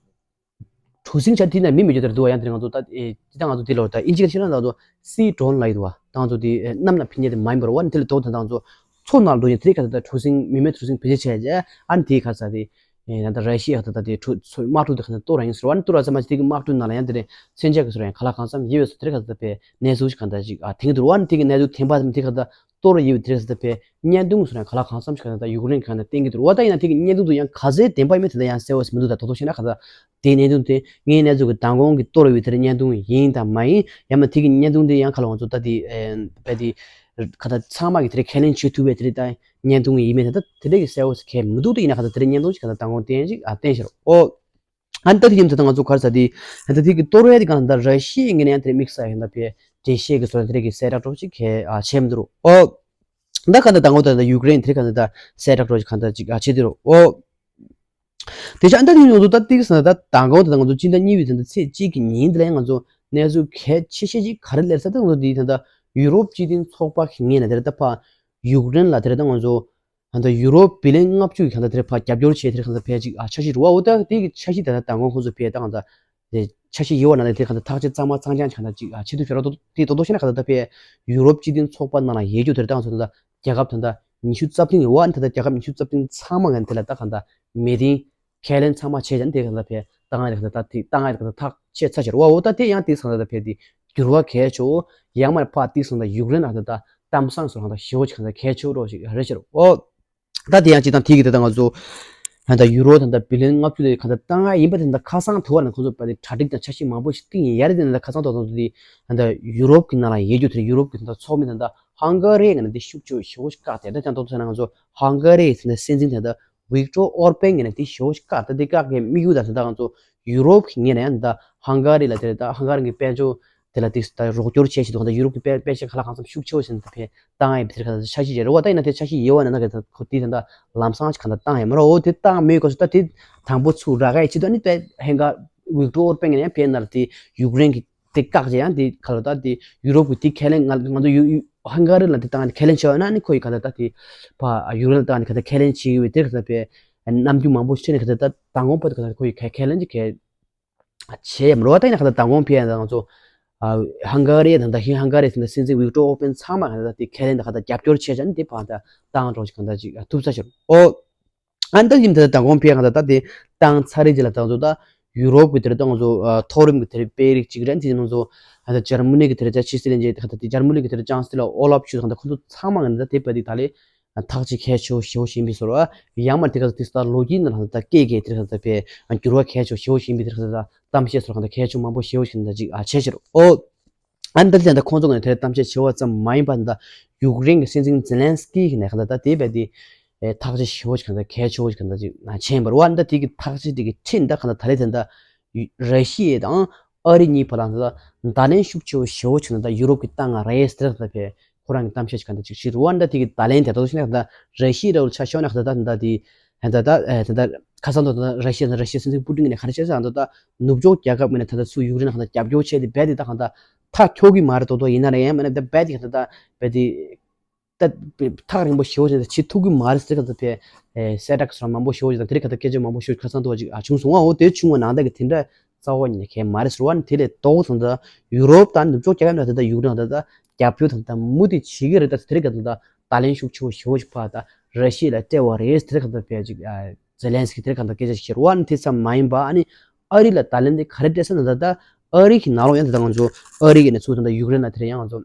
གྲུ་གཟིངས་ཆ་དེ་ན་མི་མི་འགྱོ་དེར་འདུག་བ། ཡང་དེར་ང་ཚོ་ད་ཨེ། ད་ང་ཚོ་དེ་ལོ་ད་ཨིན་ཇི་ག་ཤེས་ན་ད་ང་ཚོ་སི་ཌོ་རོན་ལ་ཡོད་དུ་བ། ད་ང་ཚོ་དེ་ཨེ། གནམ་ལ་ཕན་ཉེ་དེ་མ་ཡིན་པར་བ་ནི་དེ་ལ་དོ་ད་ང་ཚོ་མཚོ་ནང་འགྲོ་ཡིན་དེ་ག་ད་གྲུ་གཟིངས་མི་མེད་གྲུ་གཟིངས་བེད་སྤྱོད་བྱས་རྗེས་ཨ་ནི་དེ་ག་ས་དེ་ཨེ། ད་ད་ར་ཤི་ཡ་ག་ད་ད་དེ་གྲུ་མཚོ་དམག་གྲུ་དེ་ག་ད་གཏོར་ར་ཡིན་ཟེར་བ་ནི་གཏོར་ར་ཚང་མ་དེ་གི་དམག་གྲུ་ནང་ལ་ཡང་དེ་རེད་མཚོན་ཆ་གི་ཟེར་བ་ཡང་ག་ལ་གང་འཚམ་ཡོད་པའི་སོ་དེ་ག་ད་ད་པའི་གནས་ཚུལ་ཞིག་གང་ད་ཅིག་ཨ་ཐེངས་དུ་ར་ནི་དེ་གི་གནས་ཚུལ་ཐེངས་པ་དེ་ག་ད། གཏོར་ཡོད་དེ་རེད་ཟེར་ད་པའི་བརྙན་ཐུང་སོགས་ཡང་ག་ལ་གང་འཚམ་ཞིག་ག་ད་ཡུཀ་རེན་གྱི་ག་ད་བསྟན་གྱི་འདུག་བ། ད་ཡིན་ན་དེ་གི་བརྙན་ཐུང་དུ་ཡང་ག་ཚོད་བདེན་པ་ཡིན་མིན་དེ་ད་ཡང་གསལ་བོ་ཞིག་མི་འདུག་ད་དོ་དོ་ཤེས་ན་ག་ད་དེའི་གནད་དོན་དེ་ངའི་གནས་ཚུལ་གྱི་མདང་དགོང་གི་གཏོར་ཡོད་དེ་རེད་བརྙན་ཐུང་ཡིན་དང་མ་ཡིན་ཡང་མ་དེ་གི་བརྙན་ཐུང་དེ་ཡང་ག་ལ་ང་ཚོ་ད་དེ་བས་དེ་ག་ད་ཚང་མ་གི་དེ་རེད་ཁས་ལེན་བྱེད་ཐུབ་པའི་དེ་རེད་ད་བརྙན་ཐུང་ཡིན་མིན་དེ་ད་དེ་རེད་གི་གསལ་བོ་ཞིག་གས་མི་འདུག་ད་ཡིན་ན་ག་ད་དེ་རེད་བརྙན་ཐུང་ཞིག་ག་ད་མདང་དགོང་བསྟན་ཞིག་ཨ་བསྟན་ཤེར་ཨོ། ཨ་ནི་ད་དེ་ཡིན་དུས་ད་ང་ཚོ་ག་རེ་ཟེར་དེ། ཨ་ནི་ད་དེ་གི་གཏོར་བའི་དེ་གང་ལྟར་ར་ཤི་ཡའི་ངོས་ནས་ཡང་དེ་རིང་དམིགས་བསལ་ཡིན་ད་ཕའི་འགྲེལ་བཤད་ཀྱི་བཟོ་འདྲ་དེ་རིགས་ཀྱི་གསལ་བསྒྲགས་གྲོགས་ཅིག་གས་ཨ་བྱས་མི་འདུག་རོ། ཨོ། ད་གང་ལྟར་ད་ངོ་ད་ད་ཡུཀ་རེན་དེ་རིགས་གང་ལྟར་ད་གསལ་བསྒྲགས་གྲོགས་ཅིག་གང་ལྟར་ཅིག་ཨ་བྱས་དུས་རོ། ཨོ། དེ་ཆ་ཨ་ནི་ད་དེ་ཡིན་དུས་ད་དེ་གི་ཟེར་ན་ད་ད་ངོ་ད་ད་ང་ཚོ་སྤྱི་ཟླ་གཉིས་པའི་ཚེས་གཅིག་གི་ཉིན་དེ་ལ་ཡང་ང་ཚོ་གནས་ཚུལ་གལ་ཆེ་ཤོས་ཅིག་ག་རེ་སླེབས་ས་ད་ང་ཚོ་དེ་ད་ད་ཡུ་རོབ་སྤྱི་མཐུན་ཚོགས་པ་གི་ངོས་ནས་དེ་རེད་ད་ཕ་ཡུཀ་རེན་ལ་དེ་རེད་ད་ང་ཚོ། ད་ལྟ་ཡུ་རོབ་བི་ལིན་ལྔ་བཅུ་གི་གང་ལྟར་དེར་ཕར་རྒྱབ་སྐྱོར་བྱས་དེར་གང་ལྟར་ཕལ་ཅིག་ཨ་འཆར་གཞི་རེད་བ། འོ་ད་དེ་གི་འཆར་གཞི་དེ་ད་མདང་དགོང་ཁོང་ཚོ་ཕལ་ད་གང་ལྟར་དེ་འཆར་གཞི་ཡོད་བ་ན་དེ་གང་ལྟར་ཐག་གཅོད་གཙང་མ་གཙང་རྐྱང་གང་ལྟར་ཅིག་ཨ་བྱེད་ཐུབ་ཤོར་ར་དོ་དེ་དོ་དོ་ཤེས་ན་གང་ལྟར་ད་ཕལ་ཡུ་རོབ་སྤྱི་མཐུན་ཚོགས་པ་ནང་ལ་ཡོད་རྒྱུ་དེར་ད་གང་ལྟར་རྒྱལ་ཁབ་ད་ལྟ་ཉི་ཤུ་རྩ་བདུན་ཡོད་བ། ད་ལྟ་རྒྱལ་ཁབ་ཉི་ཤུ་རྩ་བདུན་ཚང་མ་གང་དེ་ལ་ད་གང་ལྟར་མི་རིང་ཁས་ལེན་ཚང་མ་བྱས་ཀྱང་དེ་གང་ལྟར་ཕལ་ད་གང་ལྟར་ད་དེ་ད་གང་ལྟར་ཐག་ཆོད་ཚར་ཤོར་བ། འོ་ད་དེ་ཡང་དེ་གང་ལྟར་ཕལ་དེ་འགྱུར་བ་གལ་ཆེ་བོ་ཡང་མར་ཕར་དེ་གང་ལྟར་ཡུཀ་རེན་ལ་ད་ད་གཏམ་བཟང་སོགས་གང་ལྟར་ཞེ་བོ་ཅིག་གང་ལྟར་གལ་ཆེ་བོ་རོགས་ཤིག་རེད་ཤོར་འོ། ད་དེ་ཡང་སྤྱིར་བཏང་དེ་གི་དེ་ད་ང་ཚོ་ད་ལྟ་ཡུ་རོ་ད་ལྟ་བི་ལིན་ལྔ་བཅུ་དེ་ག་ད་བཏང་ཡ་ཡིན་པ་དེ་ད་ཁ་སང་དུ་བ་ན་ཁོང་ཚོ་པ་དེ་གྲ་སྒྲིག་དང་འཆར་གཞི་མང་པོ་ཞིག་བཏིང་ཡིན་ཡ་རེད། དེ་ད་ཁ་སང་ཐོག་ཐོག་དེ་ད་ལྟ་ཡུ་རོབ་ཀྱི་ནང་ལ་ཡོད་རྒྱུ་དེ་ཡུ་རོབ་ཀྱི་ད་ལྟ་ཚོགས་མི་ད་ལྟ་ཧང་ག་རི་ཡ་ང་ན་དེ་ཤུགས་ཆེ་ཞེ་བོ་ཞིག་བཀག་དེ་ད་ཀྱང་ཏོག་ཙམ་ན་ང་ཚོ་ཧང་ག་རི་ད་ལྟ་སྲིད་འཛིན་དེ་ད་ཝིག་ཏོར་ཨོར་པན་ང་ན་དེ་ཞེ་བོ་ཞིག་བཀག་ད་དེ་བཀག་གི་དམིགས་ཡུལ་ད་ད་ང་ཚོ་ཡུ་རོབ་ཀྱི་ངོས་ནས་ཡང་ད་ཧང་ག་རི་ལ་དེ་ད་ཧང་ག་རི་གི་དཔལ་འབྱོར་དེ་ལ་དེ་ད་རོགས་སྐྱོར་བྱས་ཤིག་འདུག་ག་ད་ཡུ་རོབ་ཀྱི་དཔལ་དཔལ་ཆ་ག་ལ་གང་འཚམ་ཤུགས་ཆེ་བོ་ཞིག་ད་ཕེ་བཏང་ཡ་ཡིན་པའི་དེ་ག་ད་འཆར་གཞི་ཡོད་རེད་བ། ད་ཡིན་ན་དེ་འཆར་གཞི་ཡོད་བ་ན་ན་ག་ད་ཁོ་དེ་ད་ད་ལམ་སང་ཞིག་ག་ད་བཏང་ཡ་མ་རེད། འོ་དེ་བཏང་མེད་སྐབས་སུ་ད་དེ་དང་པོ་ཚུར་རག་ག་ཡི་ཆེད་དུ་ནི་དཔེ་ཧེང་ག་ཝིག་ཏོར་ཨོར་པན་ཡང་ཕེ་ན་ལ་དེ་ཡུཀ་རེན་གྱི་དེ་བཀག་བྱས་ཡང་དེ་ག་ལ་ད་དེ་ཡུ་རོབ་ཀྱི་དེ་ཁས་ལེན་ང་ང་ཚོ་ཡུ་ཧང་ག་རི་ལ་དེ་བཏང་ཁས་ལེན་བྱས་པ་ན་ནི་ཁོ་ཡི་ག་ད་ད་དེ་ཕ་ཡུཀ་རེན་ལ་བཏང་ནི་ག་ད་ཁས་ལེན་བྱེད་ཡོད་པའི་དེ་ག་ད་ཕེ་རྣམ་འགྱུར་མང་པོ་ཞིག་ནི་ག་ད་ད་མདང་དགོང་བར་དུ་ག་ད་ཁོ་ཡི་ཁས་ཁས་ལེན་གྱི་ཁས། བྱས་མ་རོ། ད་ཡིན་ན་ག་ད་མདང་དགོང་ཕེ་ཡང་ང་ཚོ་ཧང་ག་རི་དང་ད་ཧི་ཧང་ག་རི་དང་ད་སྲིད་འཛིན་ཝིག་ཏོར་ཨོར་པན་ཚང་མ་ག་ད་དེ་ཁས་ལེན་ད་ག་ད་རྒྱབ་སྐྱོར་བྱས་ཙང་དེ་ཕ་ད་བཏང་འགྲོ་ཞིག་ག་ད་ཅིག་ཐུབ་ས་ཤོར་ཨོ། ཨ་ནི་ད་ཡིན་ད་ད་མདང་དགོང་ཕེ་ཡང་ག་ད་ད་དེ་བཏང་ཚར་རེད་ཅེས་ལ་ད་ང་ཚོ་ད་ཡུ་རོབ་ཀྱི་དེར་ད་ང་ཚོ་མཐོ་རིམ་གྱི་དེར་དཔོན་རིགས་ཅིག་རེད། དེ་ང་ཚོ་ད་འཇར་མ་ནི་གི་དེར་ཅ་ཕྱི་སྲིད་བློན་ཆེན་ག་ད་དེ་འཇར་མ་ནི་གི་དེར་ཅང་སྲིད་ལ་ཨོ་ལབ་ཤུ་ག་ད་ཁོ་ཚོ་ཚང་མ་ག་ད་དེ་བ་དེ་ད་ལས། ཐག་གཅིག་གལ་ཆེ་བོ་ཞེ་བོ་ཞིག་ཡིན་པའི་བཟོ་འདྲ། ཡང་མ་དེ་ག་དེ་ལྟར་ལོ་རྒྱུས་ནང་ལ་ད་སྐད་ཀྱི་དེ་ག་ད་པའི་འགྱུར་བ་གལ་ཆེ་བོ་ཞེ་བོ་ཞིག་ཡིན་པའི་དེ་ག་ད་གཏམ་བཤད་སོགས་ག་ད་གལ་ཆེ་མང་པོ་ཞེ་བོ་ཞིག་ད་ཅིག་ཨ་བྱས་ཕྱིར་ཨོ། ཨ་ནི་ད་དེ་ད་ཁོང་ཚོ་ག་ནས་དེ་གཏམ་བཤད་བྱེད་པ་ཙམ་མ་ཡིན་པ་ད་ཡུཀ་རེན་གྱི་སྲིད་འཛིན་ཛེ་ལན་སི་ཀི་གི་ནས་ག་ད་ད་དེ་བས་དེ་ཐག་གཅོད་ཞེ་བོ་ཞིག་ག་ད་གལ་ཆེ་བོ་ཞིག་ག་ད་ཅིག་བྱས་ཡིན་པ་རེད་བ། ཨ་ནི་ད་དེ་གི་ཐག་གཅོད་དེ་གི་ཁྲིད་ད་ག་ད་ད་ལས་དེ་ད་ར་ཤི་ཡ་དང་ཨ་རི་གཉིས་བར་ལ་ད་བརྡ་ལན་ཤུགས་ཆེ་བོ་ཞེ་བོ་ཞིག་ད་ཡུ་རོབ་ཀྱི་ཏང་ང་རེད་ཟེར་ད་པའི་ཁོ་རང་གི་གཏམ་བཤད་ཅིག་ག་འདྲ་ཅིག་བྱེད་རུ་བ་འདྲ་དེ་གི་ད་ལན་དེ་ད་ལྟ་ཞིག་ན་ད་ར་ཤི་ཡའི་ར་བ་ལ་ཆ་ཤོག་ན་ད་ད་ད་དེ་ ད་ད་ད་ད་ཁ་སང་དུ་ད་ར་ཤི་ཡ་ད་ར་ཤི་ཡ་སྲིད་འཛིན་པུ་ཏིན་གྱིས་ནས་ག་རེ་བཤད་ཟེར་ན། ད་ད་ནུབ་ཕྱོགས་རྒྱལ་ཁབ་ངོས་ནས་ད་ད་ཚུར་ཡུཀ་རེན་ལ་གང་ལྟར་རྒྱབ་སྐྱོར་བྱས་ཏེ་རྦད་དེ་ད་གང་ལྟར་ཐག་ཁྱོག་གི་མ་རེད་མདོག་མདོག་ཡིན་ན་རེད། ཡང་མིན་ན་ད་རྦད་དེ་གང་ལྟར་ད་རྦད་དེ་ད་ཐག་རིང་པོ་ཞེ་པོ་ཅིག་ད་བྱེད་ཐུབ་ཀྱི་མ་རེད་ཟེར། གང་ལྟར་དཔེ་གསལ་བསྒྲགས་སོགས་མང་པོ་ཞེ་པོ་ཅིག་དང་དེ་རིང་གང་ལྟར་སྐད་ཆ་མང་པོ་ཞེ་པོ་ཅིག་ཁ་སང་དུ་བ་ཅིག་བྱུང་སོང་བ། འོ་དེ་བྱུང་བ་ནང་ལྟར་གྱི་དེ་འདྲ་རྩ་བ་ཉིད་ནས་གལ་མ་རེད་ཟེར་བ་ནི། དེ་ལས་ལྡོག་ཙམ་ད་ཡུ་རོབ་དང་ནུབ་ཕྱོགས་རྒྱལ་ཁབ་ནང་དེ་ད་ཡུཀ་རེན་ད་ད་རྒྱབ་སྐྱོར་དང་ད་མུ་མཐུད་བྱེད་ཀྱི་རེད། ད་དེ་རིང་གང་ལྟར་ད་ད་ལན་ཤུགས་ཆེ་བོ་ཞེ་པོ་ཅིག་ཕར་ད་ར་ཤི་ཡ་ལ་སྤྲད་པ་རེད་ཟེར། དེ་རིང་གང་ལྟར་དཔེ་ཅིག་ཛེ་ལན་སི་ཀི་དེ་རིང་གང་ལྟར་སྐད་ཆ་བཤད་རེད་བ་ནི། དེ་ཙམ་མ་ཡིན་པ་ཨ་ནི་ཨ་རི་ལ་ད་ལན་དེ་ག་རེ་སྤྲད་ཟེར་ན། ད་ད་ཨ་རི་གི་ནང་ལོགས་ཡང་དེ་ད་ང་ཚོ་ཨ་རི་གི་ནས་ཚུར་ད་ད་ཡུཀ་རེན་ལ་དེ་རིང་ཡང་ང་ཚོ་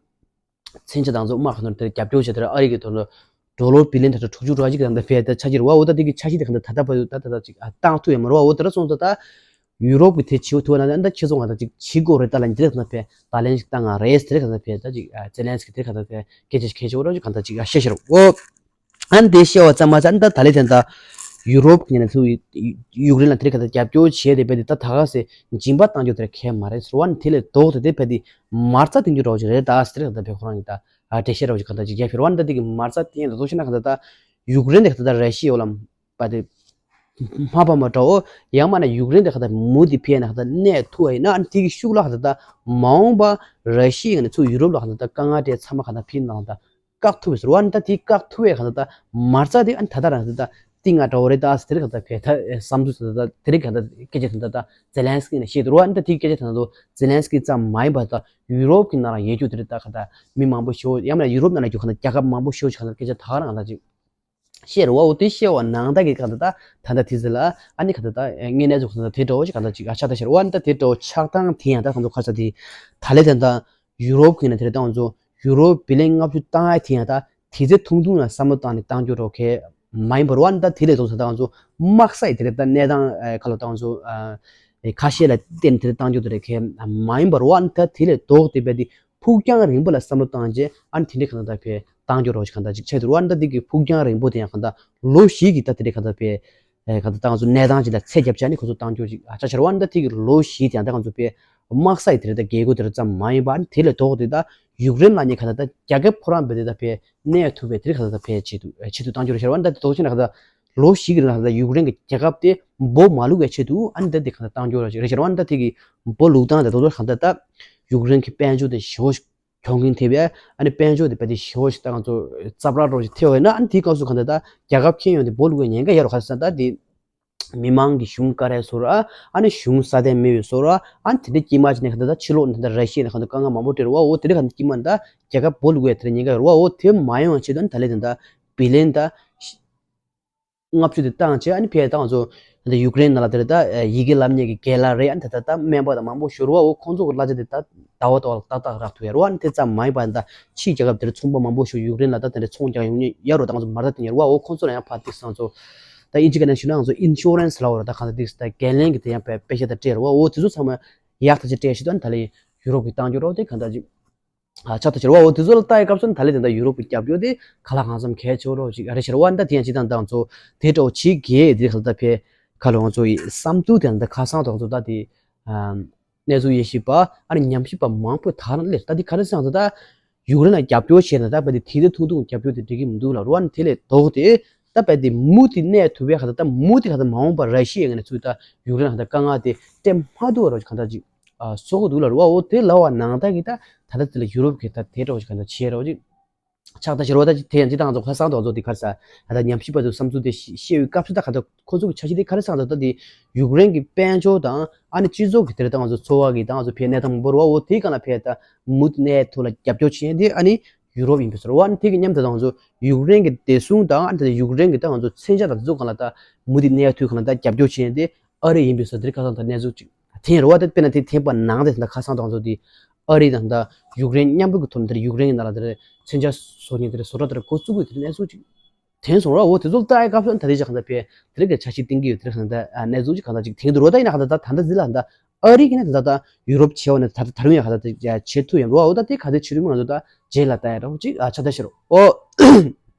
མཚོན་ཆ་དང་ཚོ་དམག་ཁང་དུ་དེར་རྒྱབ་སྐྱོར་བྱས་དེར་ཨ་རི་གི་དོན་ལ་ཌོ་ལར་བི་ལི་ཡན་ད་དྲུག་ཅུ་རེ་ཅིག་དང་དེ་ཕེ་ད་ཆ་གཅིག་རེད་བ། འོ་ད་དེ་གི་ཆ་གཅིག་དེ་གང་ལྟར་ད་ལྟ་བར་ད་ད་ད་ཅིག་བཏང་ཐུབ་ཡོད་མ་རེད་བ། འོ་དེ་ར་སོང་ཙང་ད་ཡུ་རོབ་གི་དེ་བྱེད་ཐུབ་ན་ད་ཁྱེད་ཚོ་གང་ལྟར་ཅིག་བྱེད་དགོས་རེད། ད་ལ་འདི་རེད་གང་ལྟར་ཕེ་ད་ལན་ཅིག་བཏང་ང་རེད་དེ་རེད་གང་ལྟར་ཕེ་ད་ཅིག་ཛེ་ལན་སི་ཀི་དེ་རེད་གང་ལྟར་ཕེ་སྐད་ཆ་ཅིག་གལ་ཆེ་བོ་ར་ཅིག་གང་ལྟར་ཅིག་བཤད་ཤེས་རེད་བ། ཨ་ནི་དེ་བཤད་པ་ཙམ་མ་ཟད་ཨ་ནི་ད་ད་ལན་དེ་ད་ཡུ་རོབ་ཀྱི་ངོས་ནས་ཚུར་ཡུཀ་རེན་ལ་དེ་རིང་གང་ལྟར་རྒྱབ་སྐྱོར་བྱས་ཏེ་རྦད་དེ་ད་ད་ག་སེ་སྦྱིན་པ་བཏང་རྒྱུ་དེ་གལ་མ་རེད་ཟེར་བ་ནི། དེ་ལས་ལྡོག་སྟེ་དེ་རྦད་དེ་མ་རྩ་འདིང་རྒྱུ་འདྲ་བོ་ཞིག་རེད་ད་ཟེར་གང་ལྟར་ཕེ་ཁོ་རང་གིས་ད་འགྲེལ་བཤད་འདྲ་བོ་ཞིག་གང་ལྟར་ཅིག་རྒྱག་ཕེ་རེད་བ་ནི། ད་དེ་གི་མ་རྩ་འདིང་ད་དོ་ཤེ་ན་གང་ལྟར་ད་ཡུཀ་རེན་དེ་གང་ལྟར་ད་ར་ཤི་ཡའི་འོག་ལ་རྦད་དེ་མ་ཕམ་པ་འདྲ་བོ། ཡང་མིན་ན་ཡུཀ་རེན་དེ་གང་ལྟར་མུ་མཐུད་ཕེ་ན་གང་ལྟར་གནས་ཐུབ་པ་ཡིན་ན་ཨ་ནི་དེ་གི་ཤུགས་ལ་གང་ལྟར་ད་མ་འོངས་པ་ར་ཤི་ཡའི་ངོས་ནས་ཚུར་ཡུ་རོབ་ལ་གང་ལྟར་ད་དཀའ་ངལ་འདྲ་ཚང་མ་གང་ལྟར་ཕེ་ན་གང་ལྟར་བཀག་ཐུབ་པའི་ཟེར་བ་ནི། ད་དེ་བཀག་ཐུབ་པའི་གང་ལྟར་ད་མ་རྩ་དེ་ཨ་ནི་ད་ལྟ་རང་ད་ལྟ་གཏིང་ང་འདྲ་བོ་རེད་ད་ཟེར། དེ་རིང་གང་ལྟར་ཕེ་ད་བསམ་ཚུལ་ད་ལྟ་དེ་རིང་གང་ལྟར་སྐད་ཆ་ད་ལྟ་ཛེ་ལན་སི་ཀི་ནས་བཤད་འདུག་ར། ཨ་ནི་ད་དེ་སྐད་ཆ་ད་ལྟ་ཛེ་ལན་སི་ཀི་ཙམ་མ་ཡིན་པ་ད་ཡུ་རོབ་ཀྱི་ནང་ལ་ཡོད་རྒྱུ་དེ་རེད། ད་གང་ལྟར་མི་མང་པོ་ཞིག་ཡང་མིན་ན་ཡུ་རོབ་ནང་ལ་ཡོད་གང་ལྟར་རྒྱལ་ཁབ་མང་པོ་ཞིག་གང་ལྟར་སྐད་ཆ་ད་ག་རང་གང་ལྟར་ཅིག་བཤད་རེད་བ། འོ་དེ་བཤད་པ་ནང་ལྟར་གྱི་གང་ལྟར་ད་ད་ལྟ་དེ་ཚོ་ལ་ཨ་ནི་གང་ལྟར་ད་དངོས་གནས་ཚོ་གང་ལྟར་དེ་འདྲ་བོ་ཞིག་གང་ལྟར་ཅིག་ཨ་ཆགས་ད་ཤར་བ་ནི། ད་དེ་འདྲ་བོ་ཆགས་སྟངས་དེ་ཡང་ད་གང་ཚོ་ཁ་ས་དེ་ད་ལས་དེ་ད་ཡུ་རོབ་ཀྱི་ནས་དེ་རེད་ད་ང་ཚོ་ཡུ་རོབ་བི་ལི་ཡན་ལྔ་བཅུ་བཏང་ཡ་དེ་ཡང་ད་དེ་ཚེ་ཐུང་ཐུང་ལ་བསམ་བློ་བཏང་ནས་བཏང་རྒྱུ་རོ་གས་མ་ཡིན་པར་བ་ནི། ད་དེ་ལས་ལྡོག་ས་ད་ང་ཚོ་དམག་ས་ཡི་དེ་རེད་ད་གནས་སྟངས་ཁ་ལོ་ད་ང་ཚོ་ཁ་ཤས་ལ་བརྟེན་དེ་རེད་བཏང་རྒྱུ་དེ་རེད་གས་མ་ཡིན་པར་བ་ནི། ད་དེ་ལས་ལྡོག་སྟེ་རྦད་དེ་ཕུགས་རྒྱང་རིང་པོ་ལ་བསམ་བློ་བཏང་རྗེས་ཨ་ནི་དེ་འདྲའི་གང་ལྟར་ཕེ་བཏང་རྒྱུ་རོ་ཞིག་གང་ལྟར་ཅིག་ཆགས་འདུག་ར། ཨ་ནི་ད་དེ་གི་ཕུགས་རྒྱང་རིང་པོ་དེ་ཡང་གང་ལྟར་ལོ་བཞི་གི་ད་དེ་འདྲའི་གང་ལྟར་ཕེ་གང་ལྟར་ད་ང་ཚོ་གནས་སྟངས་ཅིག་ལ་ཚད་བརྒྱབ་བྱས་ནས་ཁོ་ཚོ་བཏང་རྒྱུ་ཅིག་ཨ་ཆ་ཆ་རེད་བ། ཨ་ནི་ད་དེ་གི་ལོ་བཞི་དེ་ཡང་ད་ང་ཚོ་ཕེ་དམག་ས་ཡི་དེ་རེད་ད་རྒྱལ་སྒོ་དེ་རེད་ཙམ་མ་ཡིན་པ། ཨ་ནི་དེ་ལས་ལྡོག་སྟེ་ད་ཡུཀ་རེན་ལ་ནི་གང་ལྟར་ད་རྒྱལ་ཁབ་ཁོ་རང་རྦད་དེ་ད་ཕེ་གནས་ཐུབ་པའི་དེ་རེད་གང་ལྟར་ད་ཕེ་ཆེད་དུ་ཆེད་དུ་བཏང་རྒྱུ་རེད་ཤར་བ། ཨ་ནི་ད་དེ་ལྡོག་ཕྱིན་ན་གང་ལྟར་ལོ་བཞི་གི་རིང་ལ་གང་ལྟར་ཡུཀ་རེན་གྱི་རྒྱལ་ཁབ་དེ་འབོ་མ་བླུག་པའི་ཆེད་དུ་ཨ་ནི་ད་དེ་གང་ལྟར་བཏང་རྒྱུ་རེད་ཤར་བ། ཨ་ནི་ད་དེ་གི་འབོ་བླུག་སྟངས་དེ་ལྡོག་ལྡོག་གང་ལྟར་ད་ཡུཀ་རེན་གྱི་དཔལ་འབྱོར་དེ་ཞེ་པོ་གྱོང་གུན་ཐེབས་ཡ། ཨ་ནི་དཔལ་འབྱོར་དེ་རྦད་དེ་ཞེ་པོ་ཞིག་ད་ང་ཚོ་རྩ་བྲལ་རོ་ཞིག་ཐེབས་པ་ཡིན་ན་ཨ་ནི་དེའི་སྐབས་སུ་གང་ལྟར་ད་རྒྱལ་ཁབ་ཁྱོན་ཡོངས་དེ་འབོ་བླུག་པའི་ཉེན་ཁ་ཡོད་རོ། ག་ས་ད་དེ་མི་མང་གི་གཞུང་ཀ་རེ་བཟོ་ར་ཨ་ནི་གཞུང་སྲ་བརྟན་མེད་པའི་བཟོ་ར་ཨ་ནི་དེ་འདྲའི་དཀྱིལ་མ་ཅིག་ནས་གང་ལྟར་ད་ཕྱི་ལོགས་ནས་ད་ར་ཤི་ཡ་ནས་གང་ལྟར་དཀའ་ངལ་མང་པོ་སྤྲད་རོ་བ། འོ་དེ་འདྲ་གང་ལྟར་དཀྱིལ་མ་ནས་ད་རྒྱལ་ཁབ་འབོ་བླུག་པའི་དེ་འདྲ་ཉེན་ཁ་ཡོད་རོ་བ། འོ་དེ་མ་ཡོང་བ་ཆེད་དུ་ཨ་ནི་ད་ལས་དེ་ད་བི་ལི་ཡན་ད་ལྔ་བཅུ་དེ་བཏང་བྱས་ཨ་ནི་ཕེ་ད་ང་ཚོ་ད་ཡུཀ་རེན་ནང་ལ་དེར་ད་ཡི་གེ་ལབ་མཁན་གྱི་རྒན་ལགས་རེད། ཨ་ནི་ད་ད་ད་སྨན་པ་དང་མང་པོ་ཞིག་ཡོད་རེད་བ། འོ་ཁོང་ཚོ་གི་གླ་ཆ་དེ་ད་ཟླ་བ་ཟླ་བ་ལ་ཏག་ཏག་རག་ཐུབ་ཡ་རེད་བ། ཨ་ནི་དེ་ཙམ་མ་ཡིན་པ་ད་ཕྱིའི་རྒྱལ་ཁབ་དེར་ཚོང་པ་མང་པོ་ཞིག་ཡུཀ་རེན་ལ་ད་དེ་འདྲ་ཚོང་རྒྱག་ཡོང་མཁན་ཡོད་རེད་བ། ད་ང་ཚོ་མ་རྩ་དེ་ཡོད་རེད་བ། འོ་ཁོང་ཚོ་ལ་ཡང་ཕར་ཏིག་ཙམ་ཚོ་ད་ཨིན་ཇི་སྐད་ནང་ཞུ་ན་ང་ཚོ་ཨིན་ཤུ་རན་སི་ལབ་ཡོད་རེད། ད་གང་ལྟར་ཏིག་ཙམ་ད་འགན་ལེན་གྱི་དེ་ཡང་པེ་པེ་ཤ་ད་སྤྲད་རེད་བ། འོ་དེ་ཚོ་ཚང་མ་ཡག་ཐག་ཆོད་སྤྲད་ཤེས་དོན་ད་ལས་ཡུ་རོབ་ཀྱི་བཏང་རྒྱུ་རོགས་དེ་གང་ལྟར་ཅིག་ཨ་ཆགས་ཐག་ཆོད་རེད་བ། འོ་དེ་ཚོ་ལ་ལྟ་ཡི་སྐབས་སུ་ད་ལས་དེ་འདྲ་ཡུ་རོབ་ཀྱི་རྒྱབ་སྐྱོར་དེ་ག་ལ་གང་འཚམ་གལ་ཆེ་བོ་རོགས་ཅིག་ཨ་རེད་ཤར་བ། ཨ་ནི་ད་དེ་ཡང་ཅི་དང་དང་ཚོ་དེ་འདྲ་བོ་བྱེད་དགོས་དེ་ག་ལ་ད་ཕེ་ཁ་ལོ་ང་ཚོ་ཡི་བསམ་ཚུལ་དེ་འདྲ་ཁ་སང་དང་ཚོ་ད་དེ་ཨ་གནས་ཚུལ་དབྱེ་ཞིབ་པ་ཨ་ནི་ཉམས་ཞིབ་པ་མང་པོས་ད་རང་སླེབས། ད་དེ་ག་རེ་སང་ཚོ་ད་ཡུཀ་རེན་ལ་རྒྱབ་སྐྱོར་བྱས་ན་ད་བས་དེ་དེ་དེ་ཐུང་ཐུང་རྒྱབ་སྐྱོར་དེ་འགྲིག་གི་མི་འདུག་ལ་རོ། ཨ་ནི་དེ་ལས་ལྡོག་སྟེ་ད་བས་དེ་མུ་དེ་གནས་ཐུབ་པའི་ག་ད་ད་མུ་དེ་ག་ད་མ་འོངས་པ་ར་ཤི་ཡའི་ངོས་ནས་ཚུར་ད་ཡུཀ་རེན་ལ་ག་ད་དཀའ་ངལ་དེ་སྤྲད་མ་ཐུབ་པ་རོགས་ག་ད་ཅིག་ཨ་སོགས་འདུག་ལ་རུ་བ། འོ་དེ་ལ་བ་ནང་ལྟ་གི་ད་ད་ལྟ་དེ་ལ་ཡུ་རོབ་ཀྱི་ད་དེ་འདྲ་བ་ཞིག་ག་ད་བྱེད་རོགས་ཅིག་ཆགས་ད་ཤི་རོགས་ད་ཅིག་དེ་ཡང་ཅི་དང་ཚོ་ཁ་སང་དུ་ཚོ་དེ་གར་ས་ད་ད་ཉམས་ཞིབ་པ་ཚོ་བསམ་ཚུལ་དེ་བཤད་ཡོད་སྐབས་སུ་ད་ག་ད་ཁོ་ཚོ་གི་འཆར་གཞི་དེ་ག་རེ་སང་ད་ད་དེ་ཡུཀ་རེན་གྱི་དཔལ་འབྱོར་དང་ཨ་ནི་སྤྱི་ཚོགས་ཀྱི་དེ་རེད་ད་ང་ཚོ་འཚོ་བ་གི་ད་ང་ཚོ་ཕེ་གནས་སྟངས་མང་པོ་རུ་བ། འོ་དེ་ག་ན་ཕེ་ད་མུ་གནས་ཐུག་ལ་རྒྱབ་སྐྱོར་བྱེད་མཁན་དེ་ཨ་ནི་ཡུ་རོབ་ཡིན་པས་སོ་རུ་བ། ཨ་ནི་དེ་གི་མཉམ་དུ་ད་ང་ཚོ་ཡུཀ་རེན་གྱི་བདེ་སྲུང་དང་ཨ་ནི་ད་ཡུཀ་རེན་གྱི་ད་ང་ཚོ་མཚོན་ཆ་དང་དེ་ཚོ་ག་ལ་ད་མུ་དེ་གནས་ཐུག་ག་ལ་ད་རྒྱབ་སྐྱོར་བྱེད་མཁན་དེ་ཨ་རི་ཡིན་པའི་སོ་དེར་ཁ་སང་དང་གནས་ཚུལ་ཅིག་ཐེན་རེད་བ། དེ་དཔེར་ན་དེ་ཐེན་པ་ནང་དེ་ད་ཁ་སང་དང་ཚོ་དེ་ཨ་རི་དང་ད་ཡུཀ་རེན་མཉམ་རུབ་ཀྱི་ཐོག་ནས་དེར་ཡུཀ་རེན་གྱི་ནང་ལ་དེར་མཚོན་ཆ་བཟོ་མཁན་དེར་བཟོ་གྲྭ་དེར་འགོ་བཙུགས་དགོས་དེར་གནས་ཚུལ་ཅིག་ཐེན་སོང་ར། འོ་དེ་ཚོ་ལྟ་ཡི་སྐབས་སུ་ད་དེ་ཅིག་གང་ལྟར་ཕེ་དེ་རིགས་ཀྱི་འཆར་གཞི་བཏིང་གི་ཡོད་དེར་གང་ལྟར་གནས་ཚུལ་ཅིག་གང་ལྟར་ཅིག་ཐེན་འདུག་རོ། ད་ཡིན་ན་གང་ལྟར་ད་ད་ལྟ་འཛི་ལ་ད་ཨ་རི་གི་ནས་ད་ད་ཡུ་རོབ་ཆེ་བ་ནས་ད་ད་རུང་ཡང་གང་ལྟར་བྱེད་ཐུབ་ཡོད་རོ། འོ་ད་དེ་ག་དེ་ཕྱི་རུ་མི་ང་ཚོ་ད་རྗེས་ལ་ལྟ་ཡ་རོགས་ཅིག་ཨ་ཆ་ད་ཤི་རོ། འོ།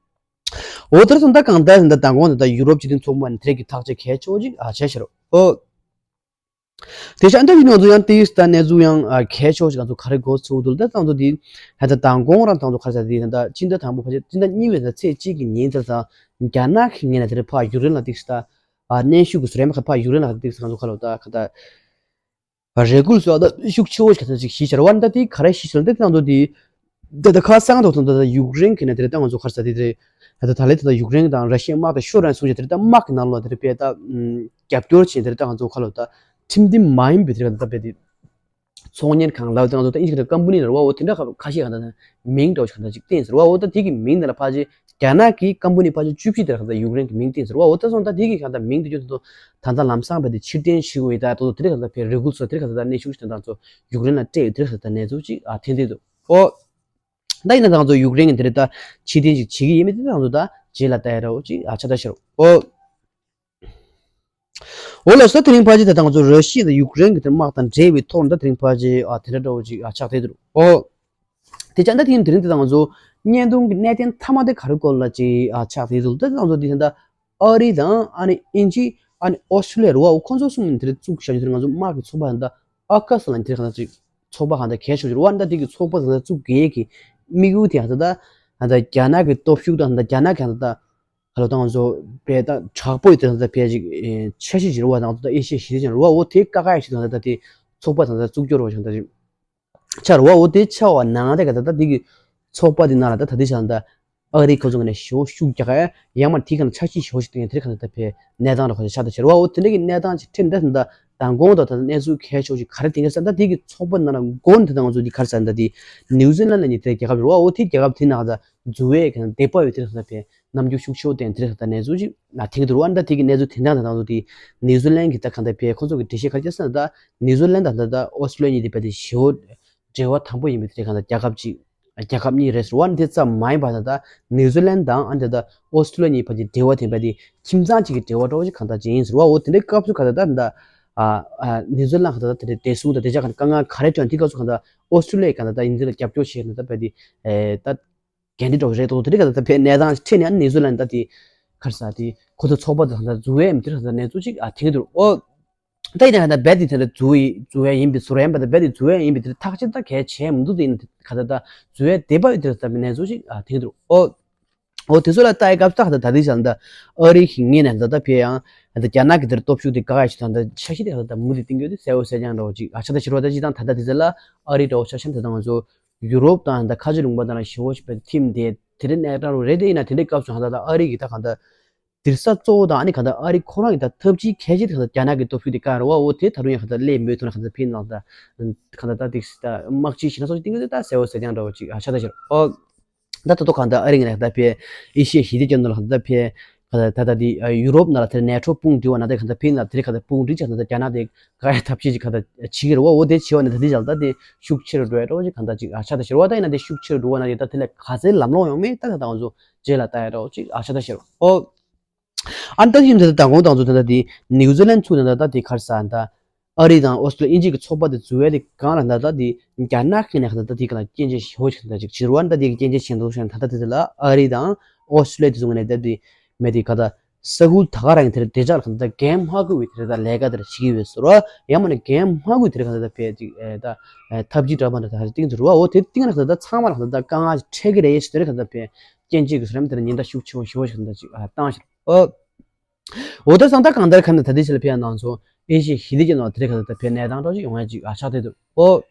འོ་དེར་སོང་ད་གང་ལྟར་ད་མདང་དགོང་ད་ད་ཡུ་རོབ་སྤྱི་མཐུན་ཚོགས་པ་ནས་དེ་རིགས་ཀྱི་ཐག་གཅོད་གལ་ཆེ་བོ་ཅིག་ཨ་བྱས་ཤི་རོ། འོ། དེ་ཤ་འདྲ་ཡིན་ང་ཚོ་ཡང་དེའི་ལྟ་གནས་ཚུལ་ཡང་ཨ་གལ་ཆེ་བ་ཞིག་ང་ཚོ་ག་རེ་གོ་ཚུལ་འདུག་ད་ང་ཚོ་དེ་ཧ་ད་མདང་དགོང་རང་ང་ཚོ་ག་རེ་ཟེར་དེ་ད་སྤྱི་ཟླ་དང་པོ་ཕལ་ཆེར་སྤྱི་ཟླ་གཉིས་པའི་ཚེས་གཅིག་གི་ཉིན་དེར་ད་རྒྱ་ནག་གི་ངོས་ནས་དེ་རེད་ཕ་ཡུཀ་རེན་ལ་ཏིག་ད་ཨ་གནོན་ཤུགས་ཀྱི་བཟོ་རེད་མ་ཁ་ཕ་ཡུཀ་རེན་ལ་ཏིག་ད་ང་ཚོ་ཁ་ལོ་ད་ཁ་ད་རེ་སྐུལ་སོགས་ད་ཤུགས་ཆེ་བོ་ཞིག་ད་ཅིག་ཞིག་བྱ་ར་བ་ད་དེ་ག་རེ་ཞིག་བྱ་ལ་ད་ང་ཚོ་དེ། ད་ལྟ་ཁ་སང་ཐོག་ཐོག་ད་ལྟ་ཡུཀ་རེན་གྱི་ནས་དེ་རེད་ད་ང་ཚོ་ག་རེ་ཟེར་དེ་རེད། ད་ལྟ་ད་ལན་ད་ལྟ་ཡུཀ་རེན་དང་ར་ཤི་ཡའི་དམག་དང་ཤོར་རན་སོང་ཅིག་དེ་རེད་ད་དམག་གི་ནང་ལོགས་དེ་རེད་པས་ད་རྒྱབ་སྐྱོར་བྱས་དེ་རེད་ད་ང་ཚོ་ཁ་ལོ་ད་ཁྲིམས་མཐུན་མ་ཡིན་པའི་དེ་རེད་ད་ད་པས་དེ་ཚོང་གཉེར་ཁང་ལབ་དེ་ང་ཚོ་ད་ཨིན་ཇི་གི་ཀམ་པ་ནི་ལ་ར་བ་འོ་དེ་འདྲ་ཁ་ཁ་ཤས་གང་ད་མིང་འདྲ་བོ་ཞིག་གང་ད་ཅིག་བསྟན་ཟེར་བ་འོ་ད་དེ་གི་མིང་དེ་ལ་ཕལ་ཆེར་རྒྱ་ནག་གི་ཀམ་པ་ནི་ཕལ་ཆེར་བཅུ་བཞི་དེ་རེད་གང་ད་ཡུཀ་རེན་གྱི་མིང་བསྟན་ཟེར་བ་འོ་ད་སོང་ད་དེ་གི་གང་ད་མིང་དེ་བརྗོད་དུ་ད་ད་ལམ་སང་བས་དེ་ཕྱིར་འཐེན་ཞུ་བའི་ད་དོ་དེ་རེད་གང་ད་པས་རེ་སྐུལ་སོགས་དེ་རེད་གང་ད་ད་གནས་ཤུགས་ཞིག་དང་ད་ཚོ་ཡུཀ་རེན་ལ་སྤྲད་ཡོད་དེ་རེད་གང་ད་ད་གནས་ཚུལ་ཅིག་ཨ་ཐེན་དེ་འདུག་ཨོ། ད་ཡིན་ན་ད་ང་ཚོ་ཡུཀ་རེན་གྱི་དེ་རེད་ད་ཕྱིར་འཐེན་ཅིག་བྱེད་ཀྱི་ཡིན་མིན་དེ་ད་ང་ཚོ་ད་རྗེས་ལ་ལྟ་ཡ་ར་འོ་ཅིག་ཨ་ཆ་ད་ཤར་འོ། འོ་ལགས་སོ་དེ་རིང་ཕལ་ཆེར་ད་ང་ཚོ་ར་ཤི་ཡ་དང་ཡུཀ་རེན་གྱི་དེ་དམག་དང་འབྲེལ་བའི་ཐོག་ནས་ད་དེ་རིང་ཕལ་ཆེར་ཨ་དེ་འདྲ་འདྲ་བོ་ཅིག་ཨ་ཆགས་བསྡད་འདུག་ཨོ། དེ་ཅང་ད་དེ་རིང་དེ་རིང་དེ་ད་ང་ཚོ་བརྙན་ཐུང་གི་གནད་དོན་མཐའ་མ་དེ་ག་རེ་སྐོར་ལ་ཅིག་ཨ་ཆགས་བསྡད་འདུག་ད་ང་ཚོ་དེ་ད་ཨ་རི་དང་ཨ་ནི་ཨིན་ཇི་ཨ་ནི་ཨོ་སི་ཁྲུ་ལི་ཡ་རུ་བ་འོ་ཁོང་ཚོ་གསུམ་ནས་དེ་རིང་བཙུགས་བཞག་རྒྱུ་དེ་ང་ཚོ་དམག་གི་ཚོགས་པ་ད་ཨ་ཁ་སི་ལ་དེ་རིང་གང་ཅིག་ཚོགས་པ་གང་ད་གལ་ཆེ་བ་ཅིག་རུ་བ་ད་དེ་གི་ཚོགས་པ་ད་བཙུགས་དགོས་ཀྱི་དམིགས་ཡུལ་དེ་ད་ད་རྒྱ་ནག་གི་སྟོབས་ཤུགས་དང་ད་རྒྱ་ནག་གི་ད་ད། ཧ་ལོ་ད་ང་ཚོ་བས་ད་དྲག་པོ་ཡི་དེ་ད་ཕལ་ཅིག་འཆར་གཞི་ཅིག་རེད་བ། ད་ང་ཚོ་ད་ཨེ་ཤི་ཡ་ཞི་བདེ་ཅན་རེད་བ། འོ་དེ་ཀ་ཁ་ཡ་ཞིག་ད་ད་དེ་ཚོགས་པ་ད་ད་བཙུགས་སྐྱོར་བ་ཞིག་ད་ཅིག་ཆགས་རེད་བ། འོ་དེ་ཆགས་བ་ནང་དེ་ག་ད་ད་དེ་གི་ཚོགས་པ་དེ་ནང་ལ་ད་ད་དེ་ཆགས་ད་ཨ་རི་ཁོ་ཚོ་ངོས་ནས་ཞེ་པོ་ཤུགས་རྒྱག་ཡ་ཡང་མ་དེ་ག་ན་འཆར་གཞི་ཞེ་པོ་ཞིག་དེ་ངས་དེ་ག་ད་ད་ཕལ་གནས་སྟངས་རེད་ཁོ་ཚོ་ཆགས་ད་ཆེ་རེད་བ། འོ་དེ་འདྲ་གི་གནས་སྟངས་ཅིག་འཕྲད་ད་ད་མདང་དགོང་ད་ད་གནས་ཚུལ་གལ་ཆེ་བ་ཞིག་ག་རེ་དེ་ག་ས་ད་དེ་གི་ཚོགས་པ་ནང་ལ་མགོ་ནས་ད་ད་ང་ཚོ་དེ་ག་རེ་ས་ད་དེ་ནིའུ་ཛི་ལན་ལ་ནི་དེ་རྒྱལ་ཁབ་རེད་བ། འོ་དེ་རྒྱལ་ཁབ་དེ་ནང་ད། འཛུལ་བའི་གང་དེ་པ་ཡོད་དེ་རེད་ད་ཕལ་རྣམ་འགྱུར་ཤུགས་ཆེ་བོ་བསྟན་དེ་རེད་ད་གནས་ཚུལ་ཅིག་ན་ཐེངས་དུ་རུ་ཨ་ད་དེ་གི་གནས་ཚུལ་དེ་འདྲ་ད་ད་དེ་ནིའུ་ཛི་ལན་གི་ད་གང་ད་ཕལ་ཁོ་ཚོ་གི་འགྲེལ་བཤད་ག་རེ་ཟེར་ན་ད་ནིའུ་ཛི་ལན་ད་ད་ད་ཨོ་སི་ཁྲུ་ལི་ཡ་གཉིས་དེ་ཕལ་དེ་ཞེ་བོ་འབྲེལ་བ་དམ་པོ་ཡིན་པའི་དེ་གང་ད་རྒྱལ་ཁབ་ཅིག་རྒྱལ་ཁབ་གཉིས་རེད་ཟེར་བ་འདི་ཙམ་མ་ཡིན་པ་ད་ད་ནིའུ་ཛི་ལན་དང་ཨ་ད་ད་ཨོ་སི་ཁྲུ་ལི་ཡ་གཉིས་ཕལ་དེ་འབྲེལ་བ་དེ་ཕལ་དེ་ཁྱིམ་ཚང་གཅིག་གི་འབྲེལ་བ་འདྲ་བོ་ཅིག་གང་ད་ཅིག་ཡིན་ཟེར་བ། འོ་དེ་འདྲའི་སྐབས་སུ་གང་ད་ད་ད་ཨ་ཨ་ནིའུ་ཛི་ལན་གང་ད་ད་དེ་འདྲའི་བདེ་སྲུང་ད་དེ་ཅག་གང་དཀའ་ངལ་ག་རེ་བྱུང་དེ་སྐབས་སུ་གང་ད་ཨོ་སི་ཁྲུ་ལི་ཡ་གང་ད་ད་ཡིན་དེ་ལ་རྒྱབ་སྐྱོར་བྱས་ན་ད་ཕལ་དེ་ཨེ་ད། འགན་འཁྲི་འདྲ་བོ་རེད་འདུག་དེ་རིང་ག་ད་ལྟ་བས་གནས་སྟངས་ཤིག་འཕྲད་ནས་ཨ་ནི་ནིའུ་ཛི་ལན་ད་དེ་ག་རེ་ཟེར་དེ་ཁོ་ཚོ་ཚོགས་པ་དང་ད་འཛུལ་བའི་མི་དེ་རིང་ག་ད་གནས་ཚུལ་ཅིག་ཨ་ཐེངས་འདུག་ཨོ། ད་ཡིན་ན་ག་ད་རྦད་དེ་དེ་ལ་འཛུལ་ཡི་འཛུལ་བའི་ཡིན་པའི་ཚོར་ཡ་ཡིན་པ་ད་རྦད་དེ་འཛུལ་བའི་ཡིན་པའི་དེ་ཐག་གཅོད་ད་གལ་ཆེ་མི་འདུག་དེ་ཡིན་ག་ད་ད་འཛུལ་བའི་དེ་པ་ཡི་དེ་རིང་ག་ད་གནས་ཚུལ་ཅིག་ཨ་ཐེངས་འདུག་ཨོ། ཨོ་དེ་ཚོ་ལ་ལྟ་ཡི་སྐབས་ད་ག་ད་ད་དེ་བྱས་ན་ད་ཨ་རི་གི་ངོས་ནས་ད་ད་ཕལ་ཡང་ད་རྒྱ་ནག་གི་དེར་སྟོབས་ཤུགས་དེ་དཀའ་ཡ་ཞིག་དང་ད་འཆར་གཞི་དེ་ག་ད་ད་མུ་མཐུད་གཏིང་སྐྱོད་དེ་གསལ་བོ་གསལ་རྐྱང་འདྲ་བོ་ཅིག་ཨ་ཆ་ད་ཕྱི་རོལ་ད་ཅིག་དང་ད་ད་དེ་ཚོ་ལ་ཨ་རི་འདྲ་བོ་ཆ་བཞག་ན་ད་ད་ང་ཚོ། ཡུ་རོབ་དང་ད་ཁ་ཆེ་ལུང་པ་དང་ལ་ཞི་བོ་ཞིག་པའི་ཐིམ་དེ་དེ་རིང་གནས་སྟངས་རེད་དེ་ཡིན་ན་དེ་འདྲའི་སྐབས་སུ་ཧ་ད་ད་ཨ་རི་གི་ད་གང་ད་དིར་ས་གཙོ་བོ་དང་ཨ་ནི་གང་ད་ཨ་རི་ཁོ་རང་གི་ད་ཐབས་ཇུས་གལ་ཆེ་དེ་གང་ད་རྒྱ་ནག་གི་སྟོབས་ཤུགས་དེ་བཀག་རེད་བ། འོ་དེ་ད་རུང་ཡང་གང་ད་སླེབས་མེད་ཐུབ་ན་གང་ད་ཕིན་ནང་ད་གང་ད་ད་དིག་ད་དམག་སྤྱི་ཞིག་ན་སོགས་ཀྱི་སྟེང་གི་ད་གསལ་བོ་གསལ་རྐྱང་འདྲ་བོ་ཅིག་ཨ་ཆ་ད་ཤར་ཨོ། ད་ད་དོ་གང་ད་ཨ་རི་ངི་ལ་ད་ཕེ་ཨེ་ཤི་ཡ་ཞི་བདེ་སྐྱོང་ནང་ལ་ད་ཕེ་ག་ད་ད་དེ་ཡུ་རོབ་ནང་ལ་དེ་ནེ་ཊོ་དཔུང་སྒྲིག་བ་ན་དེ་ག་ད་ཕིན་ལ་དེ་ག་ད་དཔུང་སྒྲིག་ཅག་ན་ད་རྒྱ་ནག་དེ་ག་ཡ་ཐབས་ཤེས་ཅིག་ག་ད་བྱེད་ཀྱི་རེད་བ། འོ་དེ་བྱེད་བ་ནི་ད་དེ་ཅག་ད་དེ་ཤུགས་ཆེ་རུ་འགྲོ་ཡ་འགྲོ་ཅིག་ག་ད་ཅིག་ཨ་ཆ་ད་ཤར་བ་ད་ཡིན་ན་དེ་ཤུགས་ཆེ་རུ་འགྲོ་བ་ན་དེ་ད་དེ་ལས་ག་ཚད་ལམ་ལྷོང་ཡོང་མེད་ད་ད་ང་ཚོ་རྗེས་ལ་ལྟ་ཡ་འགྲོ་ཅིག་ཨ་ཆ་ད་ཤར་བ་ཨོ། ཨ་ནི་ད་ཡིན་ད་ད་དང་གོང་དང་ཚོ་ད་ད་དེ་ནིའུ་ཛི་ལན་ཚུགས་ན་ད་ད་དེ་ག་རེ་ཟ་ད། ཨ་རི་དང་ཨོ་སི་ཀྲི་ལི་ཡ་དབྱིན་ཇི་གི་ཚོགས་པ་དེ་འཛུལ་བའི་དེ་གང་ལ་ད་ལྟ་དེ་རྒྱ་ནག་གི་ནས་ད་ལྟ་དེ་ག་ལ་སྐྱོན་བརྗོད་ཞེ་པོ་ཞིག་ད་ཅིག་ཕྱི་རུ་ད་དེ་གི་སྐྱོན་བརྗོད་བྱེད་འདུག་ཤག་ད་ལྟ་དེ་དེ་ལ་ཨ་རི་དང་ཨོ་སི་ཀྲི་ལི་ཡ་དེ་ཚོ་ངོས་ནས་ད་དེ་མེད་དེ་ག་ད་ས་ཁུལ་ད་ག་རང་གི་དེར་བདེ་འཇགས་ལ་ད་ལྟ་འགན་མ་འཁུར་བའི་དེར་ད་ལས་ཀ་དེར་བྱེད་ཀྱི་ཡོད་ཟེར་བ། ཡང་མ་ནས་འགན་མ་འཁུར་དེར་ག་ད་ད་ཕེ་ཅིག་ཨེ་ད་ཐབས་ཇུས་འདྲ་མ་འདྲ་ད་ག་ཅིག་སྟེང་དུ་རུ་བ། འོ་དེ་སྟེང་ལ་ད་ད་ཚང་མ་ལ་ད་ད་དཀའ་ངལ་འཕྲད་ཀྱི་རེད་ཟེར་ག་ད་ད་ཕེ་སྐྱོན་བརྗོད་ཀྱི་ཟེར་མ་དེར་ཉེན་བརྡ་ཤུགས་ཆེ་བོ་ཞེ་པོ་ཞིག་ད་ཅིག་བཏང་ཤག་ཨོ། འོ་ད་སང་ད་གང་ལྟར་ཁ་ན་ད་ལྟའི་ཆ་ལ་ཕེ་ཡ་ནང་ཚོ་ཨེ་ཤི་ཡ་ཞི་བདེ་ཅན་ནང་དེ་རིང་ཁ་ད་ད་ཕེ་གནས་སྟངས་འདྲ་ཞིག་ཡོང་ཡ་ཅིག་ཨ་ཆགས་བསྡད་འདུག་ཨོ།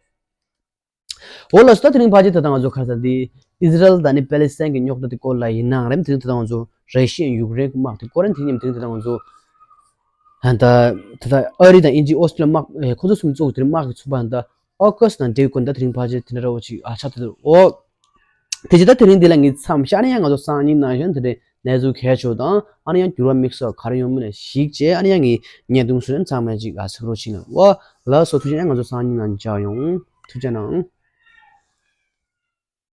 འོ་ལགས་སོ། ད་དེ་རིང་ཕལ་ཆེར་ད་ད་ང་ཚོ་ཁ་ས་འདི་ཨི་ཟི་རལ་དང་ནི་པེ་ལི་སི་ཐན་གྱི་རྙོག་དྲ་དེ་སྐོར་ལ་ཡིན་ནའང་རེད། དེ་རིང་ད་ད་ང་ཚོ་ར་ཤི་ཡ་ཡུཀ་རེན་གྱི་དམག་དེ་སྐོར་རེད། དེ་ཉིན་དེ་རིང་ད་ད་ང་ཚོ་ད་ད་ད་ཨ་རི་དང་དབྱིན་ཇི་ཨོ་སི་ཀྲི་ལི་ཡ་དམག་ཁོ་ཚོ་གསུམ་གཙོ་བོ་དེ་རིང་དམག་གི་ཚོགས་པ་ད་ཨོ་ཀ་སི་དང་འབྲེལ་བའི་སྐོར་ད་དེ་རིང་ཕལ་ཆེར་དེ་འདྲ་འདྲ་བོ་ཅིག་ཨ་ཆགས་བསྡད་འདུག་ཨོ། དེ་རྗེས་ད་དེ་རིང་འདི་ལ་ངས་མཚམས་བཞག་ནས་ཡང་ང་ཚོ་སང་ཉིན་ནང་བཞིན་དེ་རིང་གནས་ཚུལ་གལ་ཆེ་བ་དང་ཨ་ནི་ཡང་འགྱུར་བ་དམིགས་བསལ་ག་རེ་ཡོང་མིན་ལ་གཞིགས་བྱས་ཨ་ནི་ཡང་ངས་བརྙན་ཐུང་བཟོས་ནས་ཚང་མས་ཅིག་ཨ་གཟིགས་རོགས་བྱེད་གནང་། ལགས་སོ། ཐུགས་རྗེ་ཆེ། ང་ཚོ་སང་ཉིན་ནང་མཇལ་ཡོང་། ཐུགས་རྗེ་གནང་།